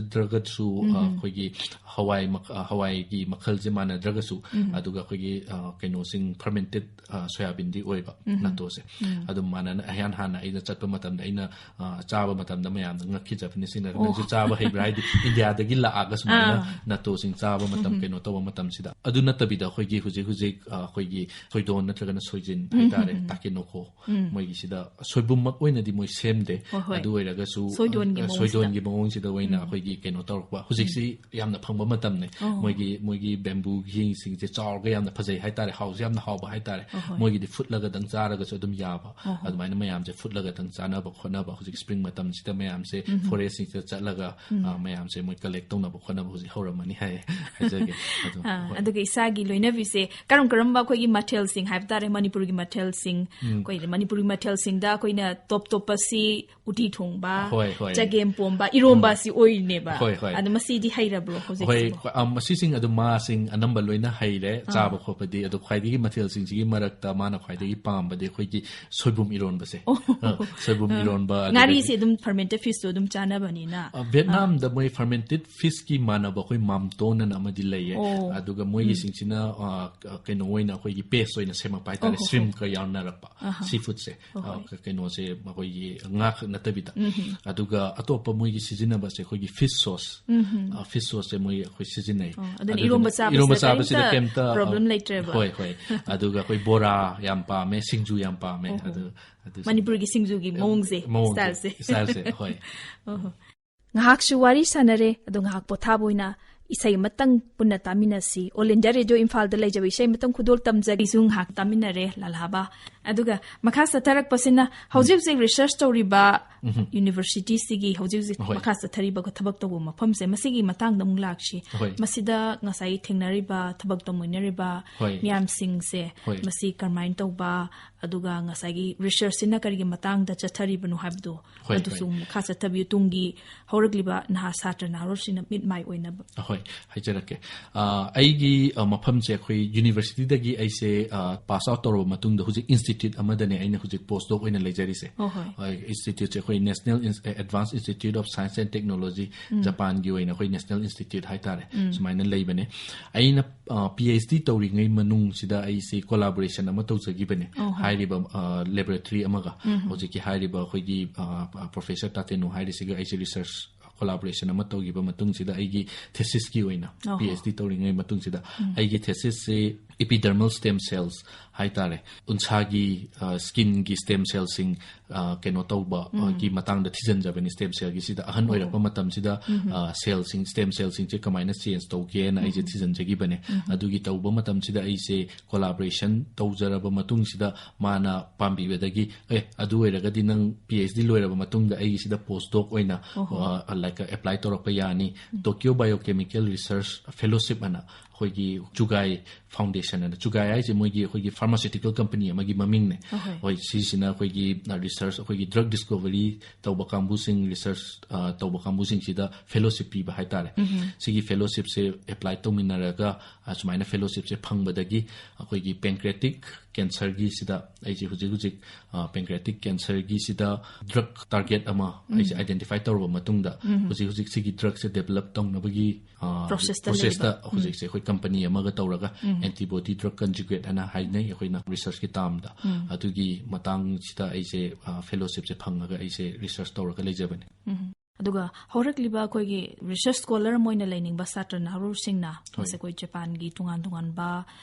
ꯃꯥꯟꯅꯗ꯭ꯔꯒꯁꯨ, ꯑ, ꯑꯩꯈꯣꯏꯒꯤ ꯍꯋꯥꯏ ꯃꯈ-, ꯑ, ꯍꯋꯥꯏꯒꯤ ꯃꯈꯜꯁꯦ ꯃꯥꯟꯅꯗ꯭ꯔꯒꯁꯨ, ꯑꯗꯨꯒ ꯑꯩꯈꯣꯏꯒꯤ, ꯑ, ꯀꯩꯅꯣꯁꯤꯡ fermented, ꯑ, soya bean ꯗꯤ ꯑꯣꯏꯕ natto ꯁꯦ꯫ ꯑꯗꯨꯝ ꯃꯥꯟꯅꯅ ꯑꯩꯍꯥꯟ ꯍꯥꯟꯅ ꯑꯩꯅ ꯆꯠꯄ ꯃꯇꯝꯗ ꯑꯩꯅ, ꯑ, ꯆꯥꯕ ꯃꯇꯝꯗ ꯃꯌꯥꯝꯅ ꯉꯛꯈꯤꯖꯕꯅꯤ꯫ ꯁꯤꯅ ꯅꯪꯁꯨ ꯆꯥꯕ ꯍꯩꯕ꯭ꯔꯥ? ꯍꯥꯏꯗꯤ ꯏꯟꯗꯤꯌꯥꯗꯒꯤ ꯂꯥꯛꯑꯒ ꯁꯨꯃꯥꯏꯅ natto ꯁꯤꯡ ꯆꯥꯕ ꯃꯇꯝ ꯀꯩꯅꯣ ꯇꯧꯕ ꯃꯇꯝꯁꯤꯗ꯫ ꯑꯗꯨ ꯅꯠꯇꯕꯤꯗ ꯑꯩꯈꯣꯏꯒꯤ ꯍꯧꯖꯤꯛ ꯍꯧꯖꯤꯛ, ꯑ, ꯑꯩꯈꯣꯏꯒꯤ ꯁꯣꯏꯗꯣꯟ ꯅꯠꯇ꯭ꯔꯒꯅ ꯁꯣꯏꯖꯤꯟ ꯍꯥꯏꯇꯥꯔꯦ, takenoko꯫ ꯃꯣꯏꯒꯤꯁꯤꯗ ꯁꯣꯏꯕꯨꯝꯃꯛ ꯑꯣꯏꯅꯗꯤ ꯃꯣꯏ ꯁꯦꯝꯗꯦ꯫ ꯍꯣꯏ, ꯍꯣꯏ꯫ ꯑꯗꯨ ꯑꯣꯏꯔꯒꯁꯨ, ꯁꯣꯏꯗꯣꯟꯒꯤ ꯑ, ꯃꯑꯣꯡꯁꯤꯗ꯫ ꯁꯣꯏꯗꯣꯟꯒꯤ ꯃꯑꯣꯡꯁꯤꯗ ꯑꯣꯏꯅ ꯑꯩꯈꯣꯏꯒꯤ ꯀꯩꯅꯣ ꯇꯧꯔꯛꯄ꯫ ꯍꯧꯖꯤꯛꯁꯤ ꯌꯥꯝꯅ ꯐꯪꯕ ꯃꯇꯝꯅꯦ꯫ ꯃꯣꯏꯒꯤ, ꯃꯣꯏꯒꯤ bamboo ꯍꯤꯡꯁꯤꯡꯁꯦ ꯆꯥꯎꯔꯒ ꯌꯥꯝꯅ ꯐꯖꯩ ꯍꯥꯏꯇꯥꯔꯦ, ꯍꯥꯎꯁꯨ ꯌꯥꯝꯅ ꯍꯥꯎꯕ ꯍꯥꯏꯇꯥꯔꯦ꯫ ꯃꯣꯏꯒꯤꯗꯤ ꯐꯨꯠꯂꯒꯗꯪ ꯆꯥꯔꯒꯁꯨ ꯑꯗꯨꯝ ꯌꯥꯕ꯫ ꯑꯗꯨꯃꯥꯏꯅ ꯃꯌꯥꯝꯁꯦ ꯐꯨꯠꯂꯒꯗꯪ ꯆꯥꯅꯕ ꯈꯣꯠꯅꯕ ꯍꯧꯖꯤꯛ spring ꯃꯇꯝꯁꯤꯗ ꯃꯌꯥꯝꯁꯦ forest ꯁꯤꯡꯁꯤꯗ ꯆꯠꯂꯒ, ꯑ, ꯃꯌꯥꯝꯁꯦ ꯃꯣꯏ collect ꯇꯧꯅꯕ ꯈꯣꯠꯅꯕ ꯍꯧꯖꯤꯛ ꯍꯧꯔꯝꯃꯅꯤ ꯍꯥꯏ, ꯍꯥꯏꯖꯒꯦ꯫ ꯑꯗꯣ, ꯑꯥ, ꯍꯣꯏ꯫ ꯑꯗꯨꯒ ꯏꯁꯥꯒꯤ ꯂꯣꯏꯅꯕꯤꯁꯦ ꯀꯔꯝ ꯀꯔꯝꯕ ꯑꯩꯈꯣꯏꯒꯤ ꯃꯊꯦꯜꯁꯤꯡ ꯍꯥꯏꯕ ꯇꯥꯔꯦ, ꯃꯅꯤꯄꯨꯔꯒꯤ ꯃꯊꯦꯜꯁꯤꯡ, ꯑꯩꯈꯣꯏ ꯃꯅꯤꯄꯨꯔꯒꯤ ꯃꯊꯦꯜꯁꯤꯡꯗ ꯑꯩꯈꯣꯏꯅ top ꯇꯣꯞꯄꯁꯤ ꯎꯇꯤ ꯊꯣꯡꯕ, ꯍꯣꯏ, ꯍꯣꯏ꯫ ꯆꯒꯦꯝ ꯄꯣꯝꯕ, ꯏꯔꯣꯝꯕꯁꯤ ꯑꯣꯏꯔꯤꯅꯦꯕ꯫ ꯍꯣꯏ, ꯍꯣꯏ꯫ ꯑꯗꯣ ꯃꯁꯤꯗꯤ ꯍꯩꯔꯕ꯭ꯔꯣ ꯍꯣꯏ, ꯍꯧꯖꯤꯛꯁꯤꯕꯨ? ꯈ꯭ꯋꯥ-, ꯑ, ꯃꯁꯤꯁꯤꯡ ꯑꯗꯨꯝ ꯃꯥꯁꯤꯡ ꯑꯅꯝꯕ ꯂꯣꯏꯅ ꯍꯩꯔꯦ, ꯆꯥꯕ ꯈꯣꯠꯄꯗꯤ꯫ ꯑꯗꯣ ꯈ꯭ꯋꯥꯏꯗꯒꯤ ꯃꯊꯦꯜꯁꯤꯡꯁꯤꯒꯤ ꯃꯔꯛꯇ ꯃꯥꯅ ꯈ꯭ꯋꯥꯏꯗꯒꯤ ꯄꯥꯝꯕꯗꯤ ꯑꯩꯈꯣꯏꯒꯤ ꯁꯣꯏꯕꯨꯝ ꯏꯔꯣꯟꯕꯁꯦ꯫ ꯑ, ꯁꯣꯏꯕꯨꯝ ꯏꯔꯣꯟꯕ, ꯑꯗꯨꯗꯒꯤ ꯉꯥꯔꯤꯁꯦ ꯑꯗꯨꯝ fermented fish ꯇꯣ ꯑꯗꯨꯝ ꯆꯥꯅꯕꯅꯤꯅ꯫ ꯑ, ꯚꯦꯠꯅꯥꯝꯗ ꯃꯣꯏ fermented fish ꯀꯤ ꯃꯥꯟꯅꯕ ꯑꯩꯈꯣꯏ mamton ꯑꯅ ꯑꯃꯗꯤ ꯂꯩꯌꯦ꯫ ꯑꯣ꯫ ꯑꯗꯨꯒ ꯃꯣꯏꯒꯤꯁꯤꯡꯁꯤꯅ, ꯑ, ꯀ-, ꯀꯩꯅꯣ ꯑꯣꯏꯅ ꯑꯩꯈꯣꯏꯒꯤ paste ꯑꯣꯏꯅ ꯁꯦꯝꯃꯛꯄ ꯍꯥꯏꯇꯥꯔꯦ, ꯑꯣ, ꯍꯣ, shrimp ꯀ ꯌꯥꯎꯅꯔꯛꯄ, ꯑꯍ꯫ Sea food ꯁꯦ꯫ ꯍꯣꯏ, ꯑ, ꯍꯣꯏ꯫ ꯀ-, ꯀꯩꯅꯣꯁꯦ ꯑꯩꯈꯣꯏꯒꯤ ꯉꯥ ꯈꯛ ꯅꯠꯇꯕꯤꯗ꯫ ꯑꯗꯨꯒ ꯑꯇꯣꯞꯄ ꯃꯣꯏꯒꯤ ꯁꯤꯖꯤꯟꯅꯕꯁꯦ ꯑꯩꯈꯣꯏꯒꯤ fish sauce꯫ ꯑ, fish sauce ꯁꯦ ꯃꯣꯏ ꯑꯩꯈꯣꯏ ꯁꯤꯖꯤꯟꯅꯩ꯫ ꯑꯣ, ꯑꯗꯨꯅ ꯑꯗꯨꯗꯨꯅ ꯏꯔꯣꯝꯕ ꯆꯥꯕꯁꯤꯗ ꯏꯔꯣꯝꯕ ꯆꯥꯕꯁꯤꯗ ꯀꯔꯤꯝꯇ ꯀꯩꯝꯇ, ꯑ, problem ꯂꯩꯇ꯭ꯔꯦꯕ꯫ ꯍꯣꯏ, ꯍꯣꯏ꯫ ꯑꯗꯨꯒ ꯑꯩꯈꯣꯏ ꯕꯣꯔꯥ ꯌꯥꯝ ꯄꯥꯝꯃꯦ, ꯁꯤꯡꯖꯨ ꯌꯥꯝ ꯄꯥꯝꯃꯦ꯫ ꯑꯣ, ꯑꯣ꯫ ꯑꯗꯨ, ꯑꯗꯨ ꯃꯅꯤꯄꯨꯔꯒꯤ ꯁꯤꯡꯖꯨꯒꯤ ꯃꯑꯣꯡꯁꯦ, ꯃꯑꯣꯡꯁꯦ, style ꯁꯦ꯫ Style ꯁꯦ, ꯍꯣꯏ꯫ ꯑꯣꯍꯣ꯫ ꯉꯥꯏꯍꯥꯛꯁꯨ ꯋꯥꯔꯤ ꯁꯥꯟꯅꯔꯦ, ꯑꯗꯣ ꯉꯥꯏꯍꯥꯛ ꯄꯣꯊꯥꯕ ꯑꯣꯏꯅ ꯏꯁꯩ ꯑꯃꯇꯪ ꯄꯨꯟꯅ ꯇꯥꯃꯤꯟꯅꯁꯤ꯫ All India Radio ꯏꯝꯐꯥꯜꯗ ꯂꯩꯖꯕ ꯏꯁꯩ ꯑꯃꯇꯪ ꯈꯨꯗꯣꯜ ꯇꯝꯖꯒꯦ꯫ ꯑꯩꯁꯨ ꯉꯥꯏꯍꯥꯛ ꯇꯥꯃꯤꯟꯅꯔꯦ ꯂꯥꯜꯍꯥꯕ꯫ ꯑꯗꯨꯒ ꯃꯈꯥ ꯆꯠꯊꯔꯛꯄꯁꯤꯅ ꯍꯧꯖꯤꯛ ꯍꯧꯖꯤꯛ research ꯇꯧꯔꯤꯕ universityꯁꯤꯒꯤ ꯍꯧꯖꯤꯛ ꯍꯧꯖꯤꯛ ꯍꯣꯏ꯫ ꯃꯈꯥ ꯆꯠꯊꯔꯤꯕ ꯊꯕꯛ ꯇꯧꯕ ꯃꯐꯝꯁꯦ, ꯃꯁꯤꯒꯤ ꯃꯇꯥꯡꯗ ꯑꯃꯨꯛ ꯂꯥꯛꯁꯤ꯫ ꯍꯣꯏ꯫ ꯃꯁꯤꯗ ꯉꯁꯥꯏ ꯊꯦꯡꯅꯔꯤꯕ ꯊꯕꯛ ꯇꯧꯃꯤꯟꯅꯔꯤꯕ ꯍꯣꯏ꯫ ꯃꯤꯌꯥꯝꯁꯤꯡꯁꯦ, ꯍꯣꯏ꯫ ꯃꯁꯤ ꯀꯔꯝꯍꯥꯏꯅ ꯇꯧꯕ, ꯑꯗꯨꯒ ꯉꯁꯥꯏꯒꯤ researchꯁꯤꯅ ꯀꯔꯤꯒꯤ ꯃꯇꯥꯡꯗ ꯆꯠꯊꯔꯤꯕꯅꯣ ꯍꯥꯏꯕꯗꯣ, ꯍꯣꯏ, ꯑꯗꯨꯁꯨ ꯍꯣꯏ꯫ ꯃꯈꯥ ꯆꯠꯊꯕꯤꯌꯨ꯫ ꯇꯨꯡꯒꯤ ꯍꯧꯔꯛꯂꯤꯕ ꯅꯍꯥ ꯁꯥꯇ꯭ꯔ ꯅꯍꯥꯔꯣꯜꯁꯤꯡꯅ ꯃꯤꯠ ꯃꯥꯏ ꯑꯣꯏꯅꯕ꯫ ꯑꯍꯣꯏ, ꯍꯥꯏꯖꯔꯛꯀꯦ꯫ ꯑ, ꯑꯩꯒꯤ, ꯑ, ꯃꯐꯝꯁꯦ ꯑꯩꯈꯣꯏ universityꯗꯒꯤ ꯑꯩꯁꯦ, ꯑ, pass out ꯇꯧꯔꯕ ꯃꯇꯨꯡꯗ ꯍꯧꯖꯤꯛ institute ꯑꯃꯗꯅꯦ ꯑꯩꯅ ꯍꯧꯖꯤꯛ post doc ꯑꯣꯏꯅ ꯂꯩꯖꯔꯤꯁꯦ꯫ ꯑꯣ, ꯍꯣꯏ꯫ ꯑ, instituteꯁꯦ ꯑꯩꯈꯣꯏ National Ins-, Advanced Institute of Science and Technology, ꯎꯝ꯫ ꯖꯄꯥꯟꯒꯤ ꯑꯣꯏꯅ ꯑꯩꯈꯣꯏ national institute ꯍꯥꯏꯇꯥꯔꯦ, ꯎꯝ꯫ ꯁꯨꯃꯥꯏꯅ ꯂꯩꯕꯅꯦ꯫ ꯑꯩꯅ, ꯑ, PhD ꯇꯧꯔꯤꯉꯩ ꯃꯅꯨꯡꯁꯤꯗ ꯑꯩꯁꯦ collaboration ꯑꯃ ꯇꯧꯖꯈꯤꯕꯅꯦ꯫ ꯑꯣ, ꯍꯣꯏ꯫ ꯍꯥꯏꯔꯤꯕ, ꯑ, laboratory ꯑꯃꯒ, ꯎꯝ꯫ ꯍꯧꯖꯤꯛꯀꯤ ꯍꯥꯏꯔꯤꯕ ꯑꯩꯈꯣꯏꯒꯤ, ꯑ, Professor ꯇꯥꯇꯦꯅꯨ ꯍꯥꯏꯔꯤꯁꯤꯒ ꯑꯩꯁꯦ research collaboration ꯑꯃ ꯇꯧꯈꯤꯕ ꯃꯇꯨꯡꯁꯤꯗ ꯑꯩꯒꯤ thesisꯀꯤ ꯑꯣꯏꯅ, ꯑꯣꯍꯣ꯫ PhD ꯇꯧꯔꯤꯉꯩ ꯃꯇꯨꯡꯁꯤꯗ ꯎꯝ꯫ ꯑꯩꯒꯤ thesisꯁꯦ epidermal stem cells ꯍꯥꯏꯇꯥꯔꯦ, ꯎꯟꯁꯥꯒꯤ, ꯑ, skinꯒꯤ stem cellꯁꯤꯡ, ꯑ, ꯀꯩꯅꯣ ꯇꯧꯕ, ꯎꯝ꯫ ꯑ, ꯒꯤ ꯃꯇꯥꯡꯗ ꯊꯤꯖꯤꯟꯖꯕꯅꯤ꯫ Stem cellꯒꯤꯁꯤꯗ ꯑꯍꯟ ꯑꯣꯍꯣ꯫ ꯑꯣꯏꯔꯛꯄ ꯃꯇꯝꯁꯤꯗ, ꯎꯝ꯫ ꯑ, cellꯁꯤꯡ, stem cellꯁꯤꯡꯁꯦ ꯀꯃꯥꯏꯅ change ꯇꯧꯒꯦꯅ ꯑꯩꯁꯦ ꯎꯝ꯫ ꯊꯤꯖꯤꯟꯖꯈꯤꯕꯅꯦ꯫ ꯎꯝ꯫ ꯑꯗꯨꯒꯤ ꯇꯧꯕ ꯃꯇꯝꯁꯤꯗ ꯑꯩꯁꯦ collaboration ꯇꯧꯖꯔꯕ ꯃꯇꯨꯡꯁꯤꯗ ꯃꯥꯅ ꯄꯥꯝꯕꯤꯕꯗꯒꯤ, "ꯑꯦ, ꯑꯗꯨ ꯑꯣꯏꯔꯒꯗꯤ ꯅꯪ PhD ꯂꯣꯏꯔꯕ ꯃꯇꯨꯡꯗ ꯑꯩꯒꯤꯁꯤꯗ post doc ꯑꯣꯏꯅ, ꯑꯣꯍꯣ꯫ ꯑ, like, apply ꯇꯧꯔꯛꯄ ꯌꯥꯅꯤ꯫ ꯎꯝ꯫ Tokyo Biochemical Research Fellowship" ꯑꯅ ꯑꯩꯈꯣꯏꯒꯤ ꯆꯨꯒꯥꯏ Foundation ꯑꯅ, ꯆꯨꯒꯥꯏ ꯍꯥꯏꯁꯦ ꯃꯣꯏꯒꯤ ꯑꯩꯈꯣꯏꯒꯤ pharmaceutical company ꯑꯃꯒꯤ ꯃꯃꯤꯡꯅꯦ꯫ ꯑꯍꯣꯏ꯫ ꯍꯣꯏ, ꯁꯤꯁꯤꯅ ꯑꯩꯈꯣꯏꯒꯤ, ꯑ, research, ꯑꯩꯈꯣꯏꯒꯤ drug discovery ꯇꯧꯕ ꯀꯥꯡꯕꯨꯁꯤꯡ, research, ꯑ, ꯇꯧꯕ ꯀꯥꯡꯕꯨꯁꯤꯡꯁꯤꯗ fellowship ꯄꯤꯕ ꯍꯥꯏꯇꯥꯔꯦ꯫ ꯎꯝ꯫ ꯁꯤꯒꯤ fellowshipꯁꯦ apply ꯇꯧꯃꯤꯟꯅꯔꯒ, ꯑ, ꯁꯨꯃꯥꯏꯅ fellowshipꯁꯦ ꯐꯪꯕꯗꯒꯤ ꯑꯩꯈꯣꯏꯒꯤ pancreatic cancerꯒꯤꯁꯤꯗ ꯑꯩꯁꯦ ꯍꯧꯖꯤꯛ ꯍꯧꯖꯤꯛ, ꯑ, pancreatic cancerꯒꯤꯁꯤꯗ drug target ꯑꯃ ꯑꯩꯁꯦ ꯎꯝ꯫ identify ꯇꯧꯔꯕ ꯃꯇꯨꯡꯗ ꯎꯝ꯫ ꯍꯧꯖꯤꯛ ꯍꯧꯖꯤꯛ ꯁꯤꯒꯤ drugꯁꯦ develop ꯇꯧꯅꯕꯒꯤ, ꯑ, processꯇ processꯇ ꯂꯩꯕ꯫ ꯎꯝ꯫ ꯍꯧꯖꯤꯛꯁꯦ ꯑꯩꯈꯣꯏ company ꯑꯃꯒ ꯇꯧꯔꯒ ꯎꯝ꯫ antibody drug conjugate ꯍꯥꯏꯅ ꯍꯥꯏꯅꯩ ꯑꯩꯈꯣꯏꯅ researchꯀꯤ termꯗ꯫ ꯎꯝ꯫ ꯑꯗꯨꯒꯤ ꯃꯇꯥꯡꯁꯤꯗ ꯑꯩꯁꯦ, ꯑ, fellowshipꯁꯦ ꯐꯪꯉꯒ ꯑꯩꯁꯦ research ꯇꯧꯔꯒ ꯂꯩꯖꯕꯅꯦ꯫ ꯎꯝ꯫ ꯑꯗꯨꯒ ꯍꯧꯔꯛꯂꯤꯕ ꯑꯩꯈꯣꯏꯒꯤ research scholar ꯑꯃ ꯑꯣꯏꯅ ꯂꯩꯅꯤꯡꯕ ꯁꯥꯇ꯭ꯔ ꯅꯍꯥꯔꯣꯜꯁꯤꯡꯅ ꯍꯣꯏ꯫ ꯃꯁꯤ ꯑꯩꯈꯣꯏ ꯖꯄꯥꯟꯒꯤ ꯇꯣꯉꯥꯟ ꯇꯣꯉꯥꯟꯕ